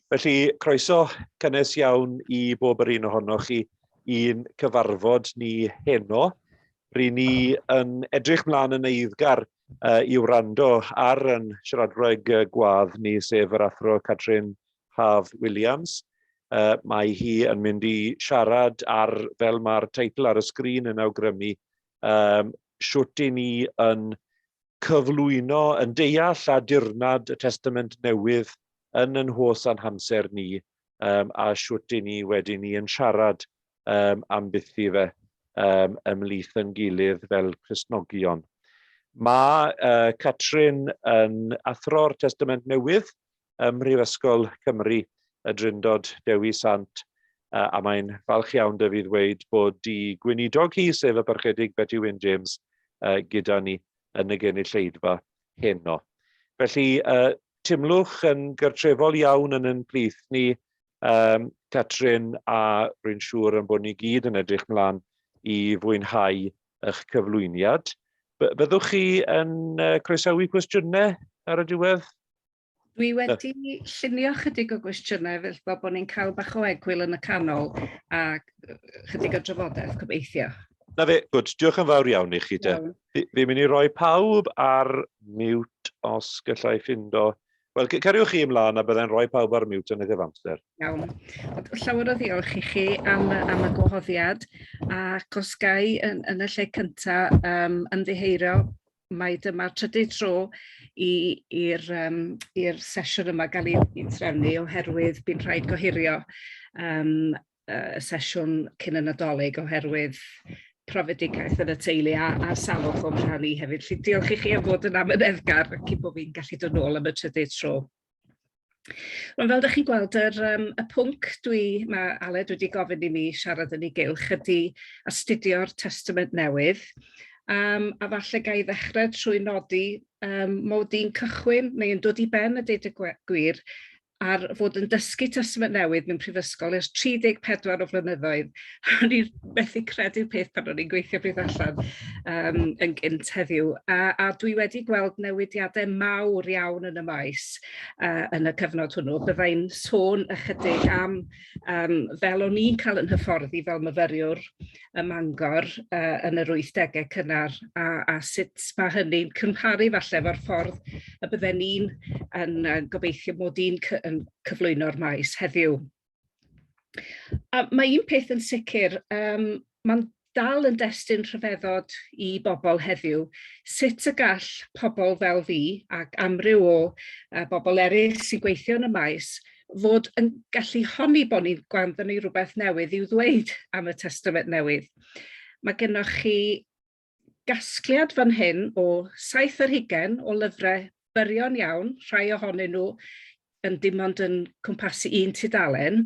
Felly, croeso cynnes iawn i bob yr un ohonoch chi i'n cyfarfod ni heno. Ry'n ni yn edrych mlaen yn eiddgar uh, i wrando ar yn siaradwraig gwadd ni, sef yr Athro Catrin Haf Williams. Uh, mae hi yn mynd i siarad ar, fel mae'r teitl ar y sgrin yn awgrymu, um, shwt i ni yn cyflwyno, yn deall a dirnad y Testament Newydd yn yn hos a'n hamser ni, um, a shwt i ni wedyn ni yn siarad um, am bythi fe um, ymhlith yn gilydd fel Cristnogion. Mae uh, Catrin yn athro'r Testament Newydd ym Mhrifysgol Cymru, y Drindod Dewi Sant, a mae'n falch iawn dy fi ddweud bod di gweinidog hi, sef y Parchedig Betty Wyn James, gyda ni yn y gynulleidfa heno. Felly, teimlwch yn gartrefol iawn yn yn plith ni, um, Catrin, a rwy'n siŵr yn bod ni gyd yn edrych mlaen i fwynhau eich cyflwyniad. Byddwch chi yn croesawu cwestiynau ar y diwedd? Dwi wedi llunio chydig o gwestiynau fel bod ni'n cael bach o egwyl yn y canol a chydig o drafodaeth gobeithio. Na fe, gwd, diolch yn fawr iawn i chi te. Fi'n fi mynd i roi pawb ar mute os gallai ffindo. Wel, cariwch chi ymlaen a byddai'n rhoi pawb ar mute yn y cyfamser. Iawn. Llawer o ddiolch i chi am, am y gwahoddiad ac os gai yn, yn y lle cyntaf um, ymddiheurio mai dyma'r trydydd tro i'r um, i'r sesiwn yma gael ei, ei trefnu oherwydd bu'n rhaid gohirio um, y sesiwn cyn y Nadolig oherwydd profedigaeth yn y teulu a, a salwch o'm rhan i hefyd. Felly diolch i chi am fod yn amyneddgar cyn bod fi'n gallu dod nôl am y trydydd tro. Wel, fel dych chi'n gweld, yr, um, y pwnc dwi, mae Aled wedi gofyn i mi siarad yn ei gylch ydy astudio'r Testament Newydd. Um, a falle ga i ddechrau trwy nodi um, mod i'n cychwyn neu yn dod i ben a deud y gwir ar fod yn dysgu Testament Newydd mewn prifysgol ers 34 o flynyddoedd. O'n i'n methu credu'r peth pan o'n i'n gweithio peth allan um, yn gynt heddiw. A, a dwi wedi gweld newidiadau mawr iawn yn y maes uh, yn y cyfnod hwnnw. Byddai'n sôn ychydig am um, fel o'n i'n cael yn hyfforddi fel myfyriwr ym Mangor uh, yn yr 80au cynnar a, a sut mae hynny'n cymharu falle efo'r ffordd y bydden ni'n yn, yn gobeithio mod i'n yn cyflwyno'r maes heddiw. A mae un peth yn sicr, um, mae'n dal yn destun rhyfeddod i bobl heddiw, sut y gall pobl fel fi ac amryw o uh, bobl eraill sy'n gweithio yn y maes fod yn gallu honni bod ni'n ganddo ni rhywbeth newydd i'w ddweud am y Testament Newydd. Mae gennych chi gasgliad fan hyn o 27 o lyfrau byrion iawn, rhai ohonyn nhw yn dim ond yn cwmpasu un tudalen.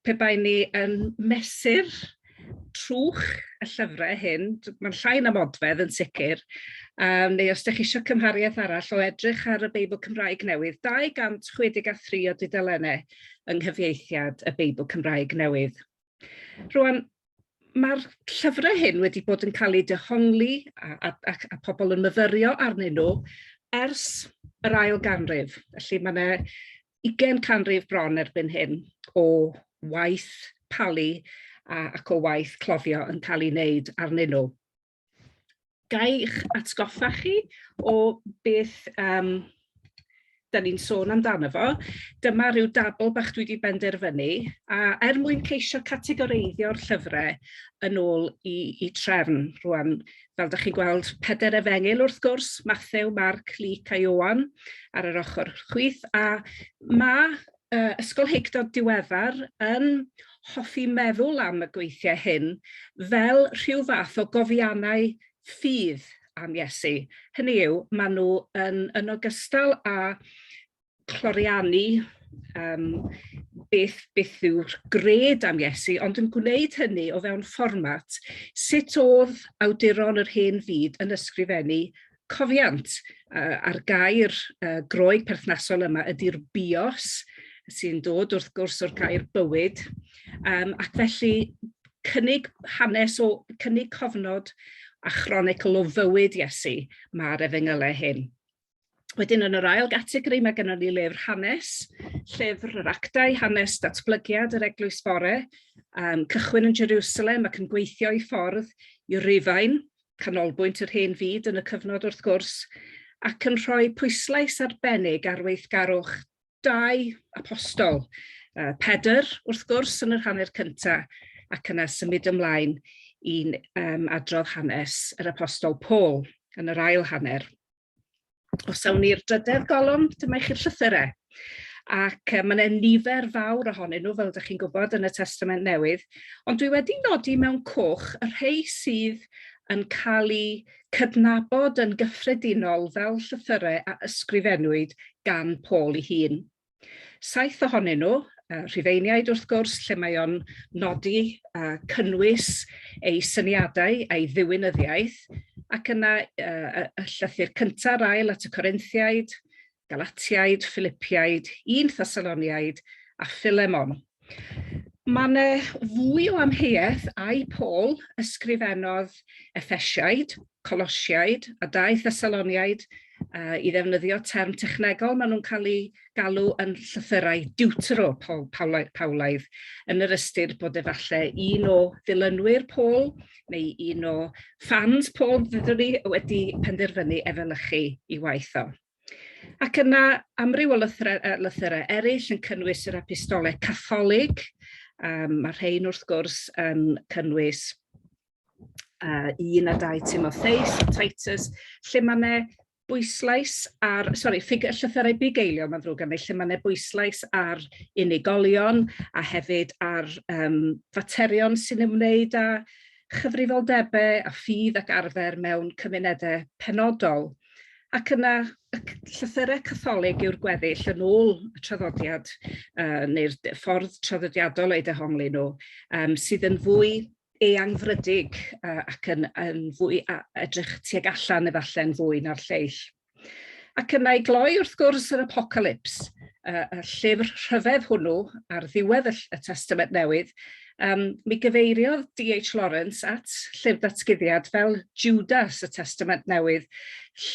Pe bai ni yn mesur trwch y llyfrau hyn, mae'n llai na modfedd yn sicr, um, neu os ydych chi eisiau cymhariaeth arall o edrych ar y Beibl Cymraeg Newydd, 263 o dudalennau yng nghyfieithiad y Beibl Cymraeg Newydd. Rwan, mae'r llyfrau hyn wedi bod yn cael eu dehongli a, a, a, a pobl yn myfyrio arnyn nhw ers yr ail ganrif. Felly mae yna ugain canrif bron erbyn hyn o waith palu a, ac o waith cloddio yn cael ei wneud arnyn nhw. Ga i'ch atgoffa chi o beth um, da ni'n sôn amdano fo. Dyma rhyw dabl bach dwi wedi benderfynu, a er mwyn ceisio categoreiddio'r llyfrau yn ôl i, i trefn rwan, fel da chi'n gweld, pedair efengyl wrth gwrs, Mathew, Marc, Luc a Ioan ar yr ochr chwith, a mae uh, ysgolheictod diweddar yn hoffi meddwl am y gweithiau hyn fel rhyw fath o gofiannau ffydd am Iesu. Hynny yw, maen nhw yn, yn ogystal â cloriannu um, beth, beth yw'r gred am Iesu, ond yn gwneud hynny o fewn fformat sut oedd awduron yr hen fyd yn ysgrifennu cofiant. Uh, a'r gair uh, Groeg perthnasol yma ydy'r bios, sy'n dod wrth gwrs o'r gair bywyd. Um, ac felly cynnig hanes o, cynnig cofnod a chronicl o fywyd Iesu mae'r efengylau hyn. Wedyn yn yr ail gategori mae gennym ni lyfr hanes, llyfr yr actau, hanes datblygiad yr eglwys fore, cychwyn yn Jerusalem ac yn gweithio i ffordd i Rufain, canolbwynt yr hen fyd yn y cyfnod wrth gwrs, ac yn rhoi pwyslais arbennig ar weithgarwch dau apostol, Pedr wrth gwrs yn yr hanner cyntaf, ac yna symud ymlaen i'n adrodd hanes yr apostol Paul yn yr ail hanner. Os awn ni'r drydedd golofn, dyma i chi'r llythyrau. Ac mae yna nifer fawr ohonyn nhw, fel ydych chi'n gwybod, yn y Testament Newydd. Ond dwi wedi nodi mewn coch y rhai sydd yn cael eu cydnabod yn gyffredinol fel llythyrau a ysgrifennwyd gan Paul ei hun. Saith ohonyn nhw, Rhufeiniaid wrth gwrs, lle mae o'n nodi cynnwys ei syniadau a'i ddiwinyddiaeth, ac yna y llythyr cyntaf, yr ail at y Corinthiaid, Galatiaid, Philipiaid, un Thessaloniaid a Philemon. Mae yna fwy o amheuaeth ai Paul ysgrifennodd Effesiaid, Colosiaid a dau Thessaloniaid i ddefnyddio term technegol, maen nhw'n cael eu galw yn llythyrau deutero Paulaidd, yn yr ystyr bod efallai un o ddilynwyr Paul neu un o ffans Paul, ddydwn ni, wedi penderfynu efelychu i waith o. Ac yna amryw o lythyrau, lythyrau eraill yn cynnwys yr epistolau Catholig. Mae rhain wrth gwrs yn cynnwys 1 a 2 Timotheus, Titus, lle mae yna bwyslais ar, sori, ffig, llythyrau bugeilio, mae'n ddrwg gen i, lle mae yna bwyslais ar unigolion a hefyd ar faterion sy'n ymwneud â chyfrifoldebau a ffydd ac arfer mewn cymunedau penodol. Ac yna, y llythyrau Catholig yw'r gweddill yn ôl y traddodiad, neu'r ffordd traddodiadol o'u dehongli nhw, sydd yn fwy eangfrydig ac yn, yn fwy edrych tuag allan efallai yn fwy na'r lleill. Ac yna i gloi wrth gwrs yr Apocalyps, y llyfr rhyfedd hwnnw ar ddiwedd y, y Testament Newydd, mi gyfeiriodd D.H. Lawrence at llyfr datguddiad fel Judas y Testament Newydd,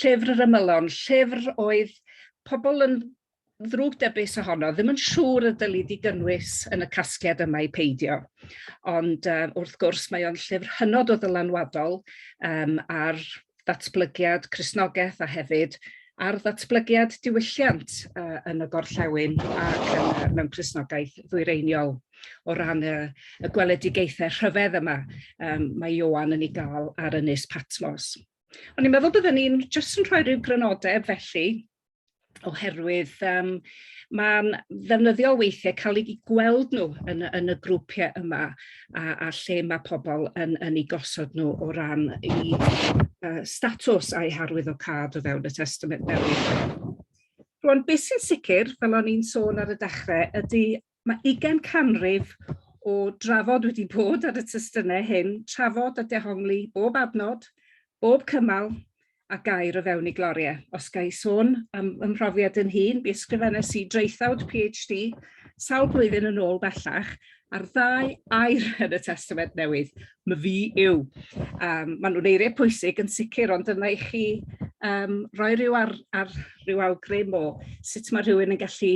llyfr yr ymylon, llyfr oedd pobl yn ddrwgdybus ohono, ddim yn siŵr y dylid i gynnwys yn y casgliad yma i peidio. Ond wrth gwrs mae o'n llyfr hynod o ddylanwadol ar ddatblygiad Cristnogaeth a hefyd ar ddatblygiad diwylliant yn y gorllewin ac yn, mewn Cristnogaeth ddwyreiniol o ran y, y gweledigaethau rhyfedd yma mae Ioan yn ei gael ar Ynys Patmos. O'n i'n meddwl byddwn ni'n jyst yn rhoi rhyw grynodeb felly oherwydd mae'n ddefnyddiol weithiau cael eu gweld nhw yn, yn y grwpiau yma a, a lle mae pobl yn, yn eu gosod nhw o ran eu statws a'u harwyddocâd o fewn y Testament Newydd. Rwan, beth sy'n sicr, fel o'n i'n sôn ar y dechrau, ydy mae 20 canrif o drafod wedi bod ar y testunau hyn, trafod a dehongli bob adnod, bob cymal a gair o fewn i gloriau. Os ga i sôn am fy mhrofiad yn hun, mi ysgrifennes i draethawd PhD sawl blwyddyn yn ôl bellach ar ddau air yn y Testament Newydd, my fi yw. Maen nhw'n eiriau pwysig yn sicr, ond dyna i chi roi rhyw, ar, ar, rhyw awgrym o sut mae rhywun yn gallu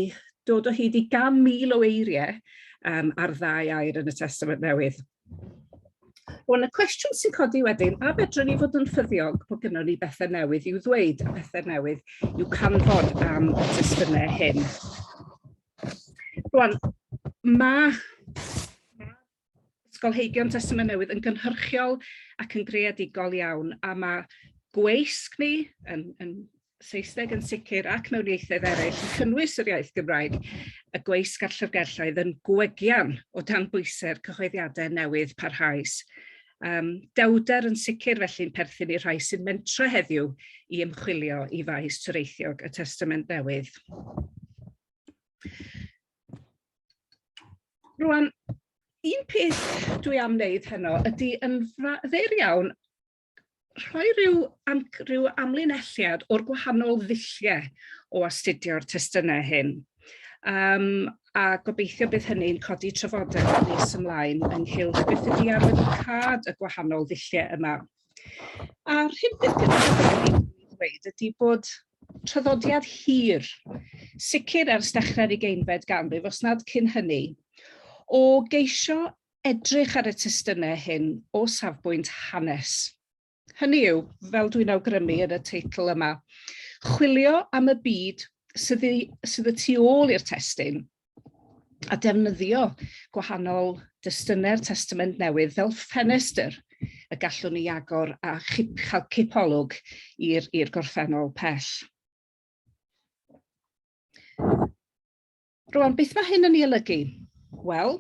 dod o hyd i 100,000 o eiriau ar ddau air yn y Testament Newydd. Wel, y cwestiwn sy'n codi wedyn, a fedrwn ni fod yn ffyddiog bod gynnon ni bethau newydd i'w ddweud a pethau newydd i'w canfod am y testunau hyn? Rwan, mae ysgolheigion Testament Newydd yn gynhyrchiol ac yn greadigol iawn, a mae gweisg ni yn, yn Saesneg yn sicr ac mewn ieithoedd eraill, yn cynnwys yr iaith Gymraeg, y gweisg a'r llyfrgelloedd yn gwegian o dan bwysau'r cyhoeddiadau newydd parhaus. Dewder yn sicr felly'n perthyn i'r rhai sy'n mentro heddiw i ymchwilio i faes toreithiog y Testament Newydd. Rwan, un peth dwi am wneud heno ydy yn fyr iawn rhoi rhyw, am, rhyw amlinelliad o'r gwahanol ddulliau o astudio'r testunau hyn. A gobeithio bydd hynny'n codi trafodaeth nes ymlaen ynghylch beth ydy arwyddocâd y gwahanol ddulliau yma. A'r hyn beth gyda i ddweud ydy bod traddodiad hir, sicr ers dechrau'r ugeinfed ganrif, os nad cyn hynny, o geisio edrych ar y testunau hyn o safbwynt hanes. Hynny yw, fel dwi'n awgrymu yn y teitl yma, chwilio am y byd sydd, i, sydd y tu ôl i'r testun a defnyddio gwahanol destunau'r Testament Newydd fel ffenestr y gallwn ni agor a chip, chael cipolwg i'r gorffennol pell. Rwan, beth mae hyn yn ei olygu? Wel,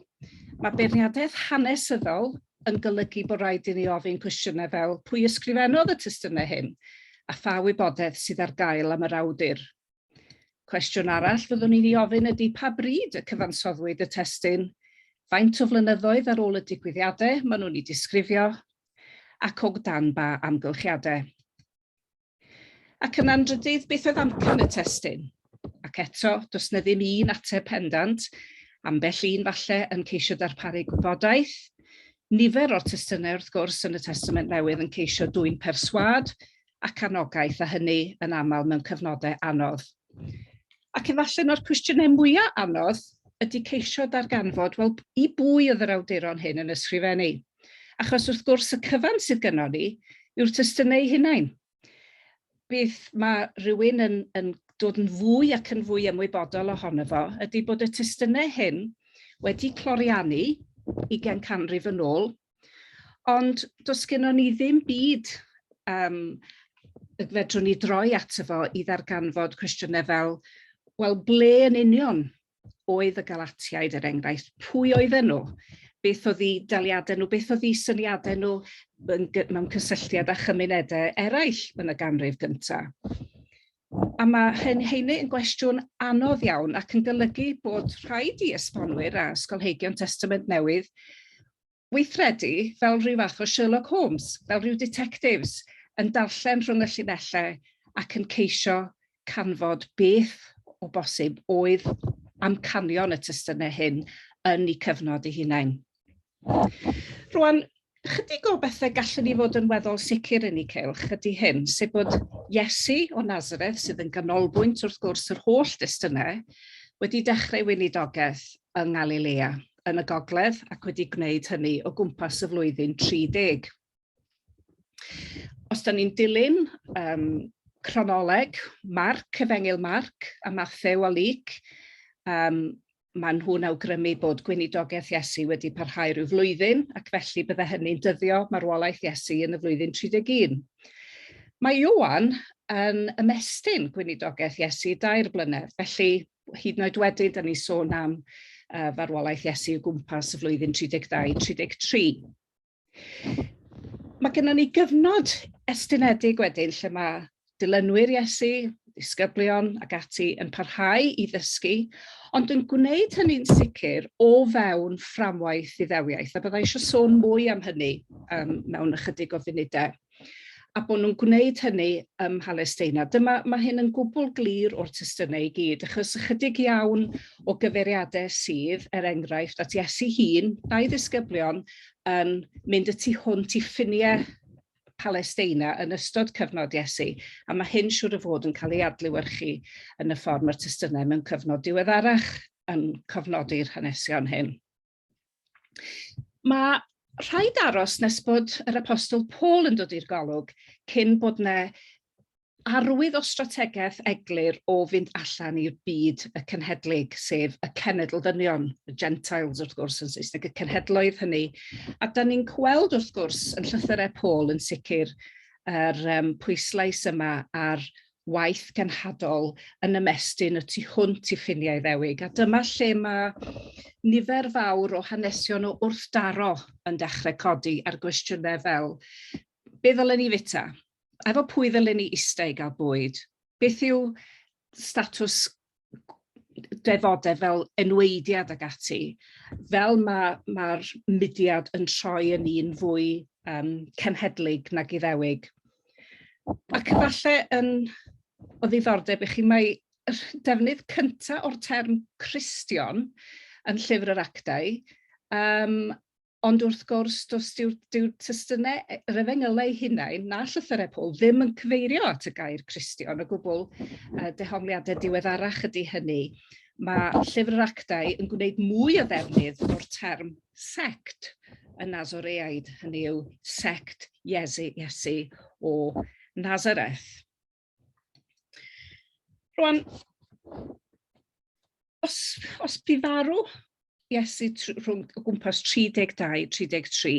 mae beirniadaeth hanesyddol yn golygu bod rhaid i ni ofyn cwestiynau fel pwy ysgrifennodd y testunau hyn a pha wybodaeth sydd ar gael am yr awdur. Cwestiwn arall fyddwn ni'n ei ofyn ydy pa bryd y cyfansoddwyd y testun, faint o flynyddoedd ar ôl y digwyddiadau maen nhw'n ei disgrifio, ac o dan ba amgylchiadau. Ac yna'n drydydd, beth oedd amcan y testun? Ac eto, does na ddim un ateb pendant, ambell un falle yn ceisio darparu gwybodaeth. Nifer o'r testunau wrth gwrs yn y Testament Newydd yn ceisio dwyn perswâd ac anogaeth, a hynny yn aml mewn cyfnodau anodd. Ac efallai un o'r cwestiynau mwyaf anodd ydy ceisio darganfod, wel, i bwy oedd yr awduron hyn yn ysgrifennu? Achos wrth gwrs y cyfan sydd gynnon ni yw'r testunau eu hunain. Beth mae rhywun yn, yn dod yn fwy ac yn fwy ymwybodol ohono fo ydy bod y testunau hyn wedi cloriannu ugain canrif yn ôl, ond does gennon ni ddim byd um, y fedrwn ni droi ato fo i ddarganfod cwestiynau fel, wel, ble yn union oedd y Galatiaid, er enghraifft, pwy oedden nhw? Beth oedd eu daliadau nhw, beth oedd eu syniadau nhw mewn cysylltiad â chymunedau eraill yn y ganrif gyntaf? A mae hyn, heini yn gwestiwn anodd iawn ac yn golygu bod rhaid i esbonwyr a ysgolheigion Testament Newydd weithredu fel rhyw fath o Sherlock Holmes, fel rhyw detectives, yn darllen rhwng y llinellau ac yn ceisio canfod beth o bosib oedd amcanion y testunau hyn yn eu cyfnod eu hunain. Rwan, chydig o bethau gallwn ni fod yn weddol sicr yn eu cylch ydy hyn, sef bod Iesu o Nazareth, sydd yn ganolbwynt wrth gwrs yr holl destunau, wedi dechrau weinidogaeth yng Ngalilea yn y gogledd ac wedi gwneud hynny o gwmpas y flwyddyn 30. Os da ni'n dilyn um, cronoleg Marc, Efengyl Marc a Mathew a Luc, um, maen nhw'n awgrymu bod gweinidogaeth Iesu wedi parhau rhyw flwyddyn ac felly bydde hynny'n dyddio marwolaeth Iesu yn y flwyddyn 31. Mae Ioan yn ymestyn gweinidogaeth Iesu dair blynedd, felly hyd yn oed wedyn, da ni'n sôn am uh, farwolaeth Iesu o gwmpas y flwyddyn 32-33. Mae gennym ni gyfnod estynedig wedyn lle mae dilynwyr Iesu, disgyblion ac ati yn parhau i ddysgu, ond yn gwneud hynny'n sicr o fewn fframwaith Iddewiaeth, a byddai eisiau sôn mwy am hynny um, mewn ychydig o funudau a bod nhw'n gwneud hynny ym Mhalesteina. Dyma, mae hyn yn gwbl glir o'r testunau i gyd, achos ychydig iawn o gyfeiriadau sydd, er enghraifft, at Iesu hun, a'i ddisgyblion yn mynd y tu hwnt i ffiniau Palesteina yn ystod cyfnod Iesu, a mae hyn siŵr o fod yn cael ei adlewyrchu yn y ffordd mae'r testunau mewn cyfnod diweddarach yn cofnodi'r hanesion hyn. Mae rhaid aros nes bod yr apostol Paul yn dod i'r golwg cyn bod yna arwydd o strategaeth eglur o fynd allan i'r byd y cenhedlig, sef y cenedl ddynion, y Gentiles wrth gwrs yn Saesneg, y cenhedloedd hynny. A da ni'n gweld wrth gwrs yn llythyrau Paul yn sicr yr um, pwyslais yma ar waith genhadol yn ymestyn y tu hwnt i ffiniau Iddewig, a dyma lle mae nifer fawr o hanesion o wrthdaro yn dechrau codi ar gwestiynau fel be ddylen ni fita? Efo pwy ddylen ni ista i gael bwyd? Beth yw statws defodau fel enweidiad ac ati, fel mae'r ma mudiad yn troi yn un fwy um, cenhedlig nag Iddewig. Ac efallai yn o ddiddordeb i chi, mae defnydd cyntaf o'r term Cristion yn Llyfr yr Actau, um, Ond wrth gwrs, does dyw'r dyw testunau yr efengylau eu hunain na llythyrau Paul ddim yn cyfeirio at y gair Cristion o gwbl. Dehongliadau diweddarach ydy hynny. Mae Llyfr yr Actau yn gwneud mwy o ddefnydd o'r term sect y Nazoreaid, hynny yw sect Iesu, Iesu o Nazareth. Rwan, os, os bu farw Iesu rhwng o gwmpas 32, 33,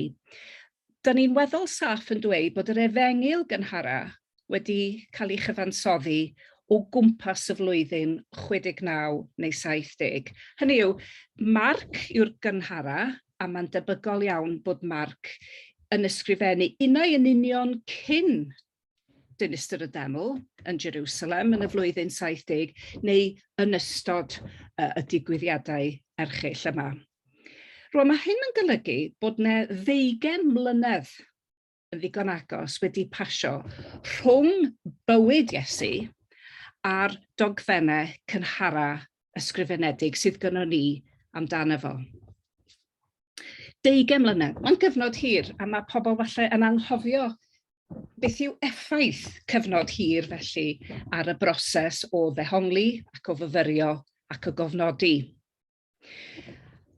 da ni'n weddol saff yn dweud bod yr efengyl gynhara wedi cael ei chyfansoddi o gwmpas y flwyddyn 69 neu 70. Hynny yw, Marc yw'r gynhara, a mae'n debygol iawn bod Marc yn ysgrifennu unai yn union cyn dinistr y deml yn Jerusalem yn y flwyddyn 70 neu yn ystod y digwyddiadau erchyll yma. Rwan, mae hyn yn golygu bod yna ddeugain mlynedd yn ddigon agos wedi pasio rhwng bywyd Iesu a'r dogfennau cynhara ysgrifenedig sydd gynnon ni amdano fo. Deugain mlynedd, mae'n gyfnod hir a mae pobl falle yn anghofio beth yw effaith cyfnod hir felly ar y broses o ddehongli ac o fyfyrio ac o gofnodi.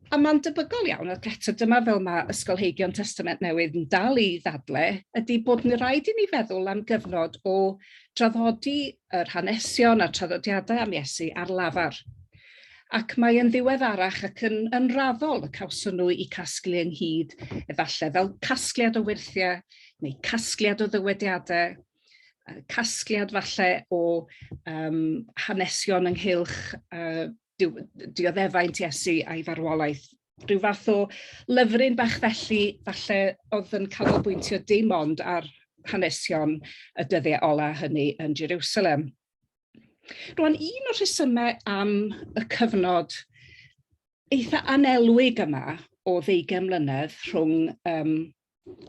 A mae'n debygol iawn, ac eto dyma fel mae ysgolheigion Testament Newydd yn dal i ddadle, ydy bod yn rhaid i ni feddwl am gyfnod o draddodi yr hanesion a'r traddodiadau am Iesu ar lafar. Ac mae yn ddiweddarach ac yn, yn raddol y cawson nhw i casglu ynghyd, efallai fel casgliad o wyrthiau neu casgliad o ddywediadau, casgliad falle o um, hanesion ynghylch uh, dioddefaint Iesu a'i farwolaeth. Rhyw fath o lyfryn bach felly, falle oedd yn canolbwyntio dim ond ar hanesion y dyddiau ola hynny yn Jerusalem. Rwan, un o'r rhesymau am y cyfnod eitha anelwig yma o ddeugain mlynedd rhwng um,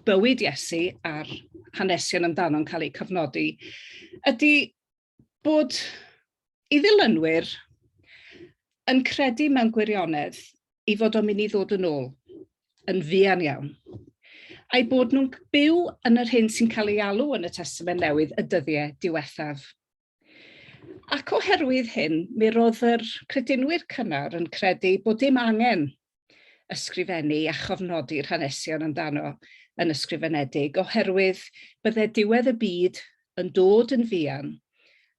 bywyd Iesu a'r hanesion amdano'n cael eu cofnodi, ydy bod ei ddilynwyr yn credu mewn gwirionedd ei fod o'n mynd i ddod yn ôl yn fuan iawn, a'i bod nhw'n byw yn yr hyn sy'n cael ei alw yn y Testament Newydd y dyddiau diwethaf. Ac oherwydd hyn, mi roedd yr credinwyr cynnar yn credu bod dim angen ysgrifennu a chofnodi'r hanesion amdano yn ysgrifenedig, oherwydd bydde diwedd y byd yn dod yn fuan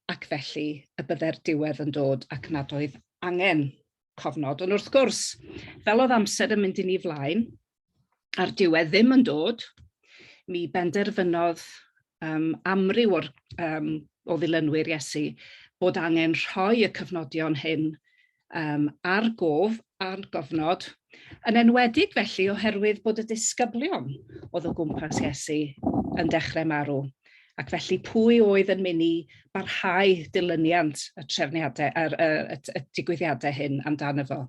ac felly y bydde'r diwedd yn dod ac nad oedd angen cofnod. Ond wrth gwrs, fel oedd amser yn mynd i ni flaen, a'r diwedd ddim yn dod, mi benderfynodd um, amryw o'r, um, o ddilynwyr Iesu bod angen rhoi y cyfnodion hyn um, ar gof, ar gofnod, yn enwedig felly oherwydd bod y disgyblion oedd o gwmpas Iesu yn dechrau marw. Ac felly pwy oedd yn mynd i barhau dilyniant y trefniadau, yr, y, y, y digwyddiadau hyn amdano fo.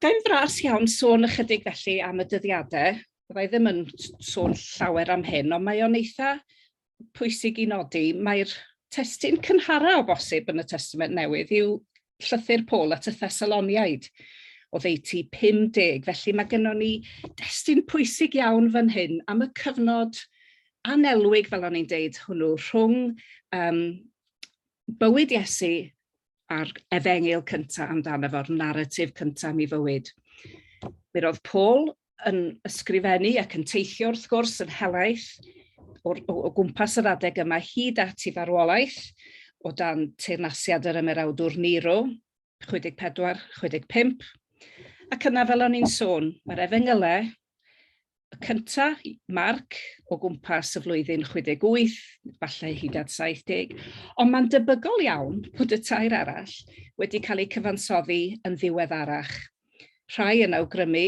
Gael fras iawn sôn ychydig felly am y dyddiadau. Byddai ddim yn sôn llawer am hyn, ond mae o'n eitha pwysig i nodi. Mae'r testun cynhara o bosib yn y Testament Newydd yw llythyr Paul at y Thessaloniaid oddeutu 50. Felly mae gennon ni destun pwysig iawn fan hyn am y cyfnod anelwig, fel o'n i'n deud, hwnnw rhwng um, bywyd Iesu a'r efengyl cyntaf amdano fo'r naratif cyntaf am ei fywyd. Mi roedd Paul yn ysgrifennu ac yn teithio wrth gwrs yn helaeth o'r, o, o gwmpas yr adeg yma hyd at ei farwolaeth o dan teyrnasiad yr ymerawdwr Nero, 64, 65. Ac yna, fel o'n i'n sôn, mae'r efengylau Y cynta, Marc, o gwmpas y flwyddyn 68, falle hyd at 70, ond mae'n debygol iawn bod y tair arall wedi cael eu cyfansoddi yn ddiweddarach. Rhai yn awgrymu,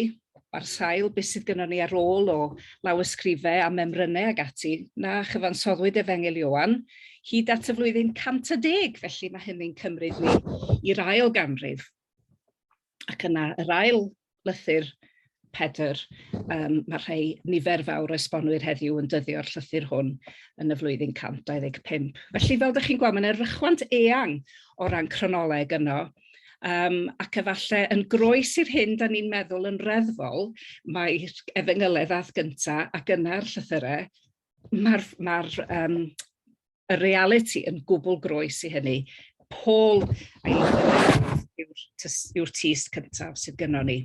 ar sail beth sydd gynnon ni ar ôl o lawysgrifau a memrynau ag ati, na chyfansoddwyd Efengyl Ioan hyd at y flwyddyn 110, felly mae hynny'n cymryd ni i'r ail ganrif. Ac yna yr ail lythyr Pedr, um, mae rhai nifer fawr o esbonwyr heddiw yn dyddio'r llythyr hwn yn y flwyddyn 125. Felly, fel ydych chi'n gweld, mae'n rychwant eang o ran cronoleg yno. Ac efallai yn groes i'r hyn da ni'n meddwl yn reddfol, mae'r efengylau ddath gyntaf ac yna'r llythyrau, mae'r y realiti yn gwbl groes i hynny. Paul a'i lythyrau yw'r tyst cyntaf sydd gynnon ni.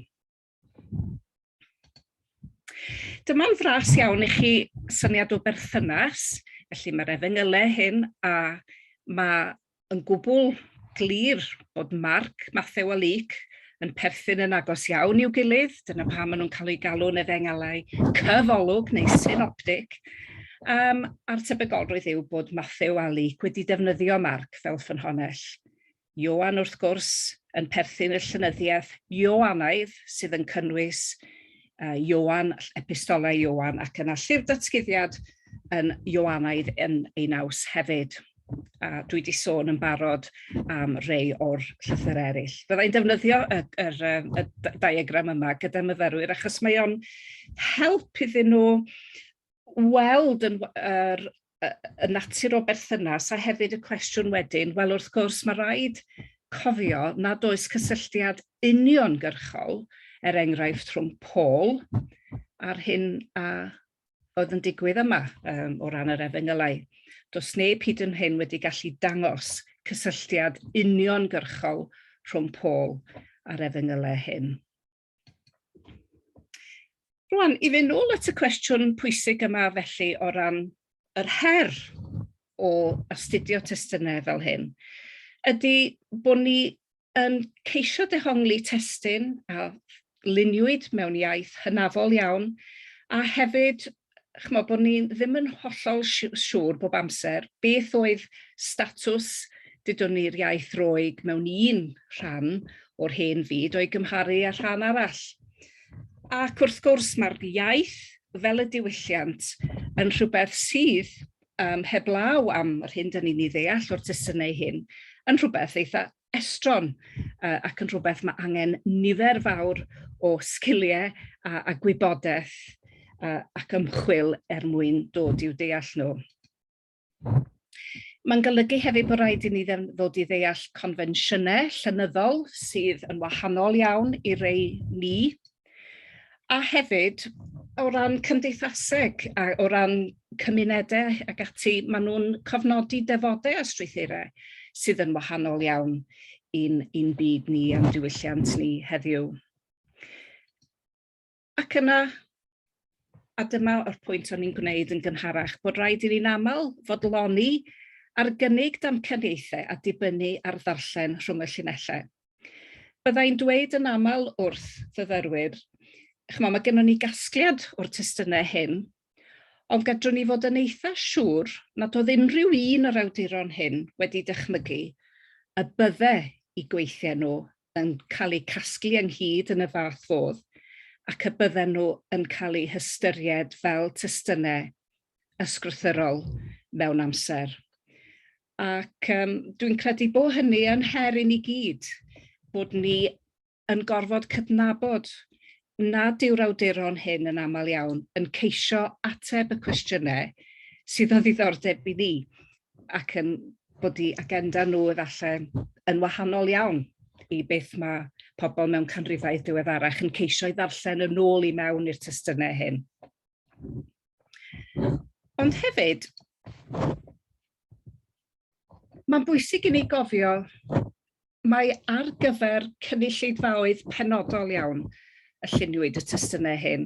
Dyma'n fras iawn i chi syniad o berthynas, felly mae'r efengylau hyn a mae yn gwbl glir bod Marc, Mathew a Luc yn perthyn yn agos iawn i'w gilydd, dyna pam maen nhw'n cael eu galw'n efengylau cyfolwg neu synoptic. A'r tebygolrwydd yw bod Mathew a Luc wedi defnyddio Marc fel ffynhonnell. Ioan, wrth gwrs, yn perthyn i'r llenyddiaeth Ioanaidd sydd yn cynnwys Ioan, epistolau Ioan, ac yna Llyfr Datguddiad yn Ioanaidd yn ei naws hefyd. A dwi wedi sôn yn barod am rei o'r llythyrau eraill. Byddai'n defnyddio y diagram yma gyda myfyrwyr achos mae o'n help iddyn nhw weld yn, y natur o berthynas a hefyd y cwestiwn wedyn, wel wrth gwrs mae rhaid cofio nad oes cysylltiad uniongyrchol, er enghraifft rhwng Paul a'r hyn a oedd yn digwydd yma o ran yr efengylau. Does neb hyd yn hyn wedi gallu dangos cysylltiad uniongyrchol rhwng Paul a'r efengylau hyn. Rwan, i fynd nôl at y cwestiwn pwysig yma felly o ran yr her o astudio testunau fel hyn, ydy bod ni yn ceisio dehongli testun a luniwyd mewn iaith hynafol iawn, a hefyd ch'mo' bod ni ddim yn hollol siŵr bob amser beth oedd statws dudwn ni'r iaith Roeg mewn un rhan o'r hen fyd o'i gymharu â rhan arall. Ac wrth gwrs mae'r iaith fel y diwylliant yn rhywbeth sydd heblaw am yr hyn 'dan ni'n ei ddeall o'r testunau hyn, yn rhywbeth eitha estron ac yn rhywbeth mae angen nifer fawr o sgiliau a gwybodaeth ac ymchwil er mwyn dod i'w deall nhw. Mae'n golygu hefyd bod rhaid i ni ddod i ddeall confensiynau llenyddol sydd yn wahanol iawn i rei ni, A hefyd, o ran cymdeithaseg a o ran cymunedau ac ati, maen nhw'n cofnodi defodau a strwythurau sydd yn wahanol iawn i'n i'n byd ni a'n diwylliant ni heddiw. Ac yna, a dyma o'r pwynt o'n i'n gwneud yn gynharach, bod rhaid i ni'n aml fodloni ar gynnig damcaniaethau a dibynnu ar ddarllen rhwng y llinellau. Bydda i'n dweud yn aml wrth fyfyrwyr, ch'mo', mae gennon ni gasgliad o'r testunau hyn, ond gadrwn ni fod yn eitha siŵr nad oedd unrhyw un o'r awduron hyn wedi dychmygu y bydde eu gweithiau nhw yn cael eu casglu ynghyd yn y fath fodd ac y bydden nhw yn cael eu hystyried fel testunau ysgrythurol mewn amser. Ac dwi'n credu bod hynny yn her i ni gyd, bod ni yn gorfod cydnabod nad yw'r awduron hyn yn aml iawn yn ceisio ateb y cwestiynau sydd o ddiddordeb i ni ac yn bod eu agenda nhw efallai yn wahanol iawn i beth mae pobl mewn canrifoedd diweddarach yn ceisio ei ddarllen yn ôl i mewn i'r testunau hyn. Ond hefyd, mae'n bwysig i ni gofio mai ar gyfer cynulleidfaoedd penodol iawn y lluniwyd y testunau hyn.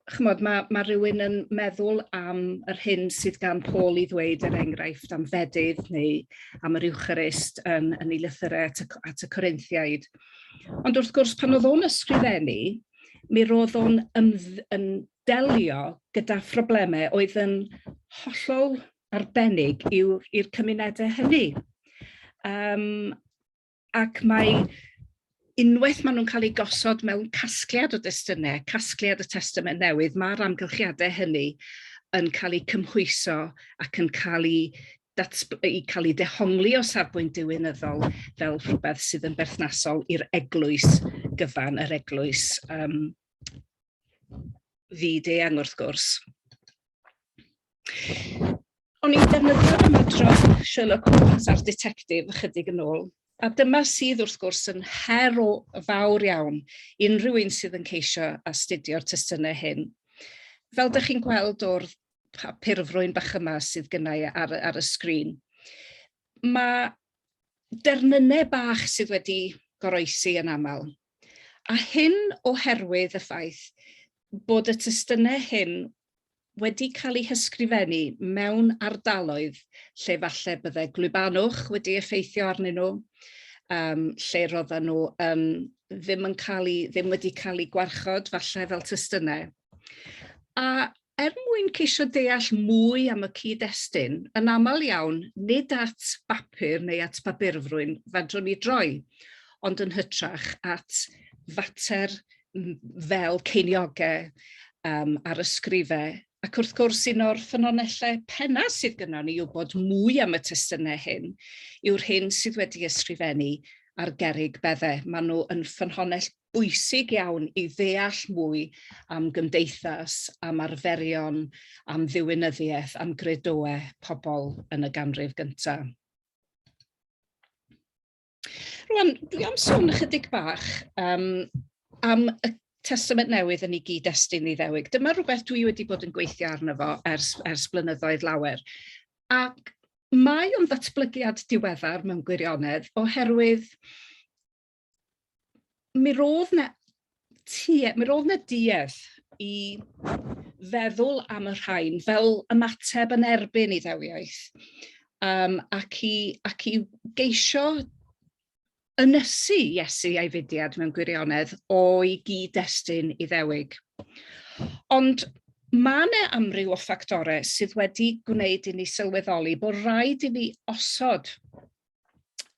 Ch'mod, mae rhywun yn meddwl am yr hyn sydd gan Paul i ddweud, er enghraifft, am fedydd neu am yr Eucharist yn ei lythyrau at y Corinthiaid. Ond wrth gwrs, pan oedd o'n ysgrifennu, mi roedd o'n yn delio gyda phroblemau oedd yn hollol arbennig i'r cymunedau hynny. Ac mae unwaith maen nhw'n cael eu gosod mewn casgliad o destunau, casgliad y Testament Newydd, mae'r amgylchiadau hynny yn cael eu cymhwyso ac yn cael eu cael eu dehongli o safbwynt diwinyddol fel rhywbeth sydd yn berthnasol i'r eglwys gyfan, yr eglwys fyd eang wrth gwrs. O'n i'n defnyddio'r ymadrodd Sherlock Holmes a'r detective ychydig yn ôl. A dyma sydd wrth gwrs yn her o fawr iawn unrhyw un sydd yn ceisio astudio'r testunau hyn. Fel dych chi'n gweld o'r papurfrwyn bach yma sydd gynnau ar, ar y sgrin, mae dernynnau bach sydd wedi goroesi yn aml. A hyn oherwydd y ffaith bod y testunau hyn wedi cael eu hysgrifennu mewn ardaloedd lle falle bydde gwlybanwch wedi effeithio arnyn nhw, um, lle roedden nhw um, ddim, yn cael eu, ddim wedi cael eu gwarchod falle fel testunau. A er mwyn ceisio deall mwy am y cyd-destun, yn aml iawn, nid at bapur neu at baburfrwyn fedrwn ni droi, ond yn hytrach at fater fel ceiniogau um, ar ysgrifau. Ac wrth gwrs, un o'r ffynonellau penna sydd gynnon ni wybod mwy am y testunau hyn yw'r hyn sydd wedi ysgrifennu ar gerrig beddau. Maen nhw yn ffynhonnell bwysig iawn i ddeall mwy am gymdeithas, am arferion, am ddiwinyddiaeth, am gredoau pobl yn y ganrif gyntaf. Rwan, dwi am sôn ychydig bach um, am y Testament Newydd yn ei gyd-destun Iddewig. Dyma rhywbeth dwi wedi bod yn gweithio arno fo ers, ers blynyddoedd lawer. Ac mae o'n ddatblygiad diweddar mewn gwirionedd oherwydd mi roedd 'na tue- mi roedd 'na duedd i feddwl am y rhain fel ymateb yn erbyn Iddewiaeth um, ac, i, ac i geisio ynysu Iesu a'i fudiad mewn gwirionedd o'i gyd-destun Iddewig. Ond mae yna amryw o ffactorau sydd wedi gwneud i ni sylweddoli bod rhaid i ni osod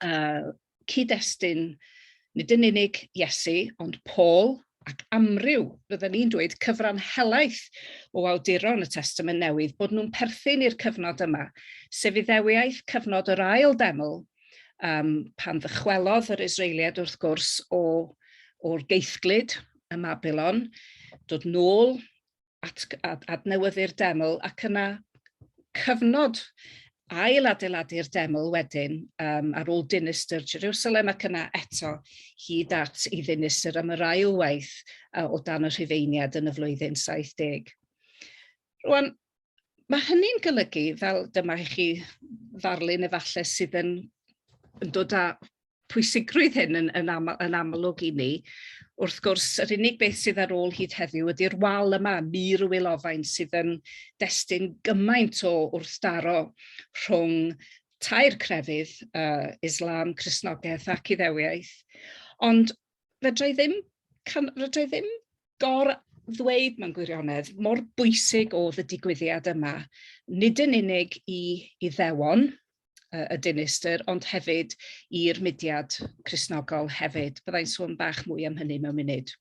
cyd-destun nid yn unig Iesu, ond Paul ac amryw, bydden ni'n dweud cyfran helaeth o awduron y Testament Newydd, bod nhw'n perthyn i'r cyfnod yma, sef Iddewiaeth cyfnod yr ail deml, um, pan ddychwelodd yr Israeliaid wrth gwrs o, o'r geithglyd ym Mabilon, dod nôl at, ad, adnewyddu'r deml ac yna cyfnod ail adeiladu'r deml wedyn um, ar ôl dinistr Jerusalem ac yna eto hyd at i ddinistr am yr ail waith uh, o dan y Rhufeiniad yn y flwyddyn 70. Rwan, mae hynny'n golygu, fel dyma i chi ddarlun efallai sydd yn, yn dod â pwysigrwydd hyn yn, yn, am, yn amlwg i ni. Wrth gwrs, yr unig beth sydd ar ôl hyd heddiw ydy'r wal yma, mur y wylofain, sydd yn destun gymaint o wrthdaro rhwng tair crefydd, uh, Islam, Cristnogaeth ac Iddewiaeth. Ond fedra i ddim, can, fedra i ddim gor ddweud mewn gwirionedd mor bwysig oedd y digwyddiad yma, nid yn unig i Iddewon, y dinistr, ond hefyd i'r mudiad Cristnogol hefyd. Byddai'n sôn bach mwy am hynny mewn munud.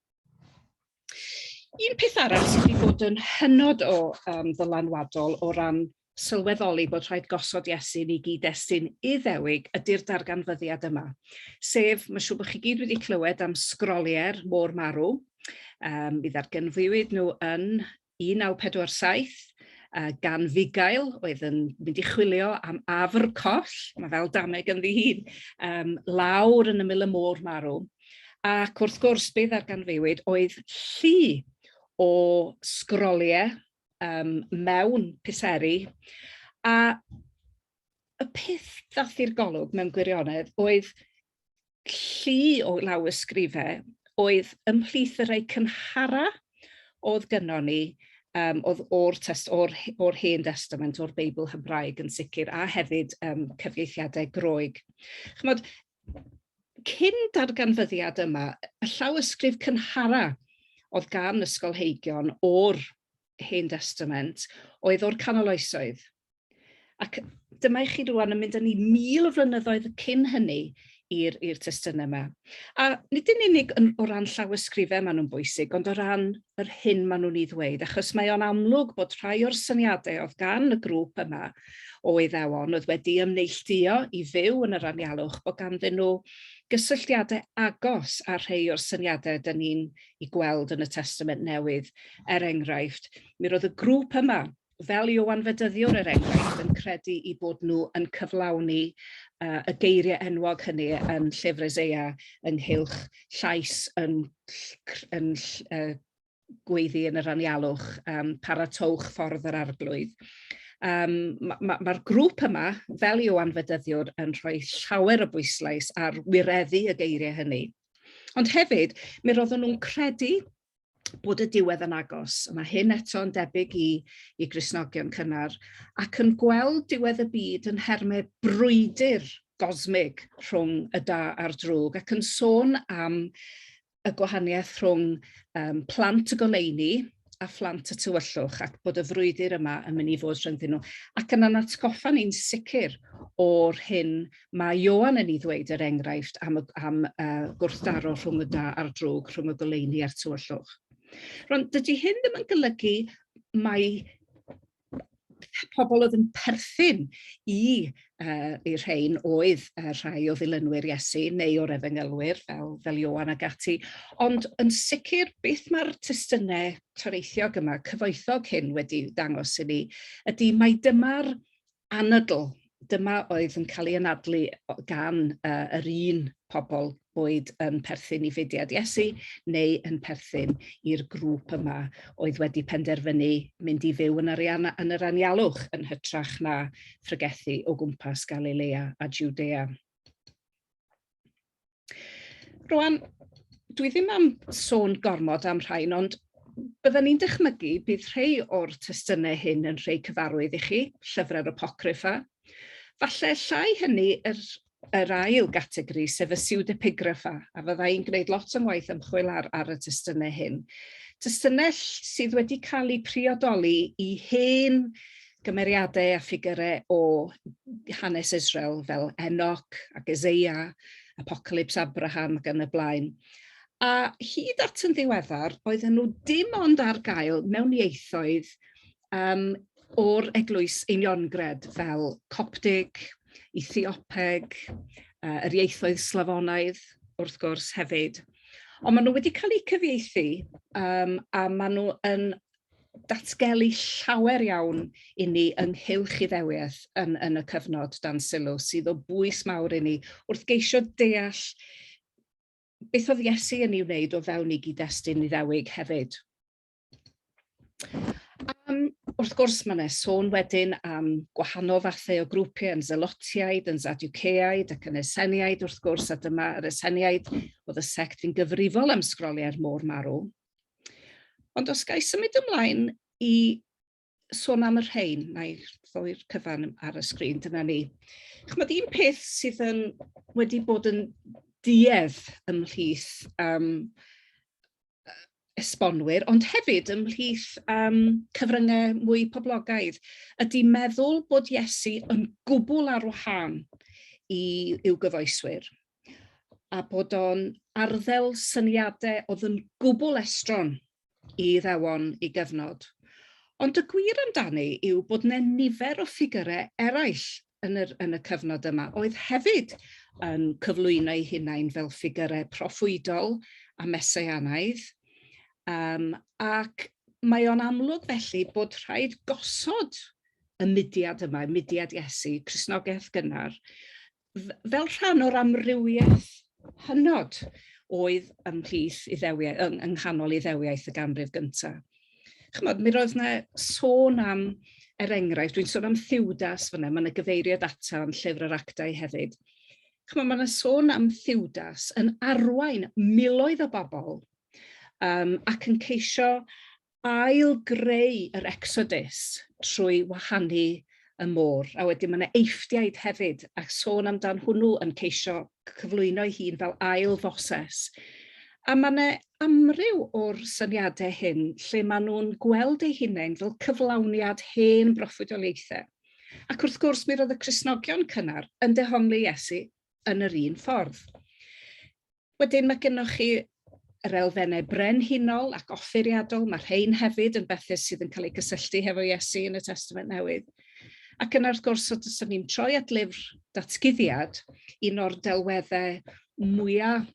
Un peth arall sydd wedi bod yn hynod o um, ddylanwadol o ran sylweddoli bod rhaid gosod Iesu yn ei gyd-destun Iddewig ydy'r darganfyddiad yma. Sef, mae'n siŵr bod chi gyd wedi clywed am sgroliau'r môr marw. Um, mi ddarganfuwyd nhw yn 1947 uh, gan fugail oedd yn mynd i chwilio am afr coll, mae fel dameg ynddi hun, um, lawr yn ymyl y môr marw. Ac wrth gwrs, be ddarganfuwyd oedd llu o sgroliau um, mewn piseri, a y peth ddath i'r golwg mewn gwirionedd oedd llu o lawysgrifau oedd ymhlith y rhai cynhara oedd gynnon ni, um, oedd o'r, test, or, or Hen Testament, o'r Beibl Hebraeg yn sicr, a hefyd um, cyfieithiadau Groeg. Chymod, cyn darganfyddiad yma, y llawysgrif cynhara oedd gan ysgolheigion o'r Hen Testament oedd o'r canol oesoedd. Ac dyma i chi rwan yn mynd â ni 1,000 o flynyddoedd cyn hynny i'r i'r testunau yma. A nid yn unig yn, o ran llawysgrifau maen nhw'n bwysig, ond o ran yr hyn maen nhw'n ei ddweud, achos mae o'n amlwg bod rhai o'r syniadau oedd gan y grŵp yma o Iddewon oedd wedi ymneilltuo i fyw yn yr anialwch, bod ganddyn nhw gysylltiadau agos â rhai o'r syniadau dyn ni'n ei gweld yn y Testament Newydd. Er enghraifft, mi roedd y grŵp yma fel Ioan Fedyddiwr er enghraifft, yn credu i bod nhw yn cyflawni y geiriau enwog hynny yn llyfr Eseia ynghylch llais yn, yn gweiddi yn yr anialwch, paratowch ffordd yr arglwydd. Mae'r ma, ma grŵp yma, fel Ioan Fedyddiwr, yn rhoi llawer o bwyslais ar wireddu y geiriau hynny. Ond hefyd, mi roedden nhw'n credu bod y diwedd yn agos. Mae hyn eto yn debyg i, i Gristnogion cynnar, ac yn gweld diwedd y byd yn nhermau brwydr gosmig rhwng y da a'r drwg, ac yn sôn am y gwahaniaeth rhwng um, plant y goleuni a phlant y tywyllwch ac bod y frwydr yma yn mynd i fod rhyngddyn nhw. Ac yna'n atgoffa ni'n sicr o'r hyn mae Ioan yn ei ddweud er enghraifft am, y, am uh, gwrthdaro rhwng y da a'r drwg, rhwng y goleuni a'r tywyllwch. Rwan, dydy hyn ddim yn golygu mai pobl oedd yn perthyn i uh, i'r rhain oedd rhai o ddilynwyr Iesu neu o'r efengylwyr fel, fel Ioan ac ati, ond yn sicr beth mae'r testunau toreithiog yma, cyfoethog hyn wedi dangos i ni, ydy mai dyma'r anadl, dyma oedd yn cael ei anadlu gan uh, yr un pobl boed yn perthyn i fudiad Iesu neu yn perthyn i'r grŵp yma oedd wedi penderfynu mynd i fyw yn yr, yn yr anialwch yn hytrach na phregethu o gwmpas Galilea a Judea. Rwan, dwi ddim am sôn gormod am rhain, ond byddwn ni'n dychmygu bydd rhai o'r testunau hyn yn rhai cyfarwydd i chi, llyfrau'r Apocryffa. Falle llai hynny yr, yr ail gategori, sef y pseudepigrapha, a fydda i'n gwneud lot o'n waith ymchwil ar, ar y testunau hyn. Testunau sydd wedi cael eu priodoli i hen gymeriadau a ffigurau o hanes Israel fel Enoch ac Eseia, Apocalypse Abraham ac yn y blaen. A hyd at yn ddiweddar, oedden nhw dim ond ar gael mewn ieithoedd um, o'r eglwys Uniongred fel Coptig, Ethiopeg, uh, yr ieithoedd Slafonaidd, wrth gwrs, hefyd. Ond maen nhw wedi cael eu cyfieithu um, a maen nhw yn datgelu llawer iawn i ni ynghylch Iddewiaeth yn, yn y cyfnod dan sylw sydd o bwys mawr i ni wrth geisio deall beth oedd Iesu yn ei wneud o fewn ei gyd-destun Iddewig hefyd. Um, wrth gwrs, mae yna sôn wedyn am gwahanol fathau o grwpiau yn Zelotiaid, yn Zadwceaid ac yn Eseniaid, wrth gwrs, a dyma yr Eseniaid oedd y sect fu'n gyfrifol am sgroliau'r môr marw. Ond os ga i symud ymlaen i sôn am y rhain, na i rhoi'r cyfan ar y sgrin, dyna ni. Chymod, un peth sydd yn, wedi bod yn duedd ymhlith um, esbonwyr, ond hefyd ymhlith um, cyfryngau mwy poblogaidd, ydy meddwl bod Iesu yn gwbl ar wahân i, i'w gyfoeswyr a bod o'n arddel syniadau oedd yn gwbl estron i Iddewon i gyfnod. Ond y gwir amdani yw bod yna nifer o ffigurau eraill yn, yr, yn y cyfnod yma oedd hefyd yn cyflwyno eu hunain fel ffigurau proffwydol a meseianaidd. Um, ac mae o'n amlwg felly bod rhaid gosod y mudiad yma, y mudiad Iesu, Cristnogaeth gynnar, fel rhan o'r amrywiaeth hynod oedd ymhlith Iddewiaeth, yng, yng nghanol Iddewiaeth y ganrif gyntaf. Chymod, mi roedd yna sôn am, er enghraifft, dwi'n sôn am Thiwdas fyna, mae yna gyfeiriad ato yn llyfr yr actau hefyd. Chymod, mae yna sôn am Thiwdas yn arwain miloedd o bobl um, ac yn ceisio ail-greu yr Exodus trwy wahanu y môr. A wedyn mae yna Eifftiaid hefyd, a sôn amdan hwnnw yn ceisio cyflwyno ei hun fel ail Foses. A mae yna amryw o'r syniadau hyn lle maen nhw'n gweld eu hunain fel cyflawniad hen broffwydoliaethau. Ac wrth gwrs, mi roedd y Cristnogion cynnar yn dehongli Iesu yn yr un ffordd. Wedyn mae gennoch chi yr elfennau brenhinol ac offeiriadol, mae rhain hefyd yn bethau sydd yn cael eu cysylltu hefo Iesu yn y Testament Newydd. Ac yna wrth gwrs, os ydym ni'n troi at lyfr datguddiad, un o'r delweddau mwyaf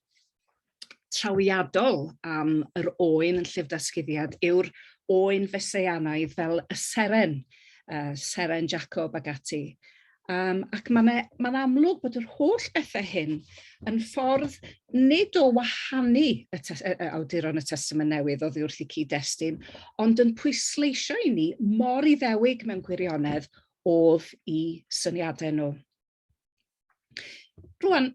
trawiadol am yr oen yn llyfr datguddiad yw'r oen feseianaidd fel y seren, uh, seren Jacob ac ati. Ac mae'n ma amlwg bod yr holl bethau hyn yn ffordd nid o wahanu y, y, y awduron y Testament Newydd oddi wrth y cyd-destun, ond yn pwysleisio i ni mor iddewig mewn gwirionedd oedd i syniadau nhw. Rwan,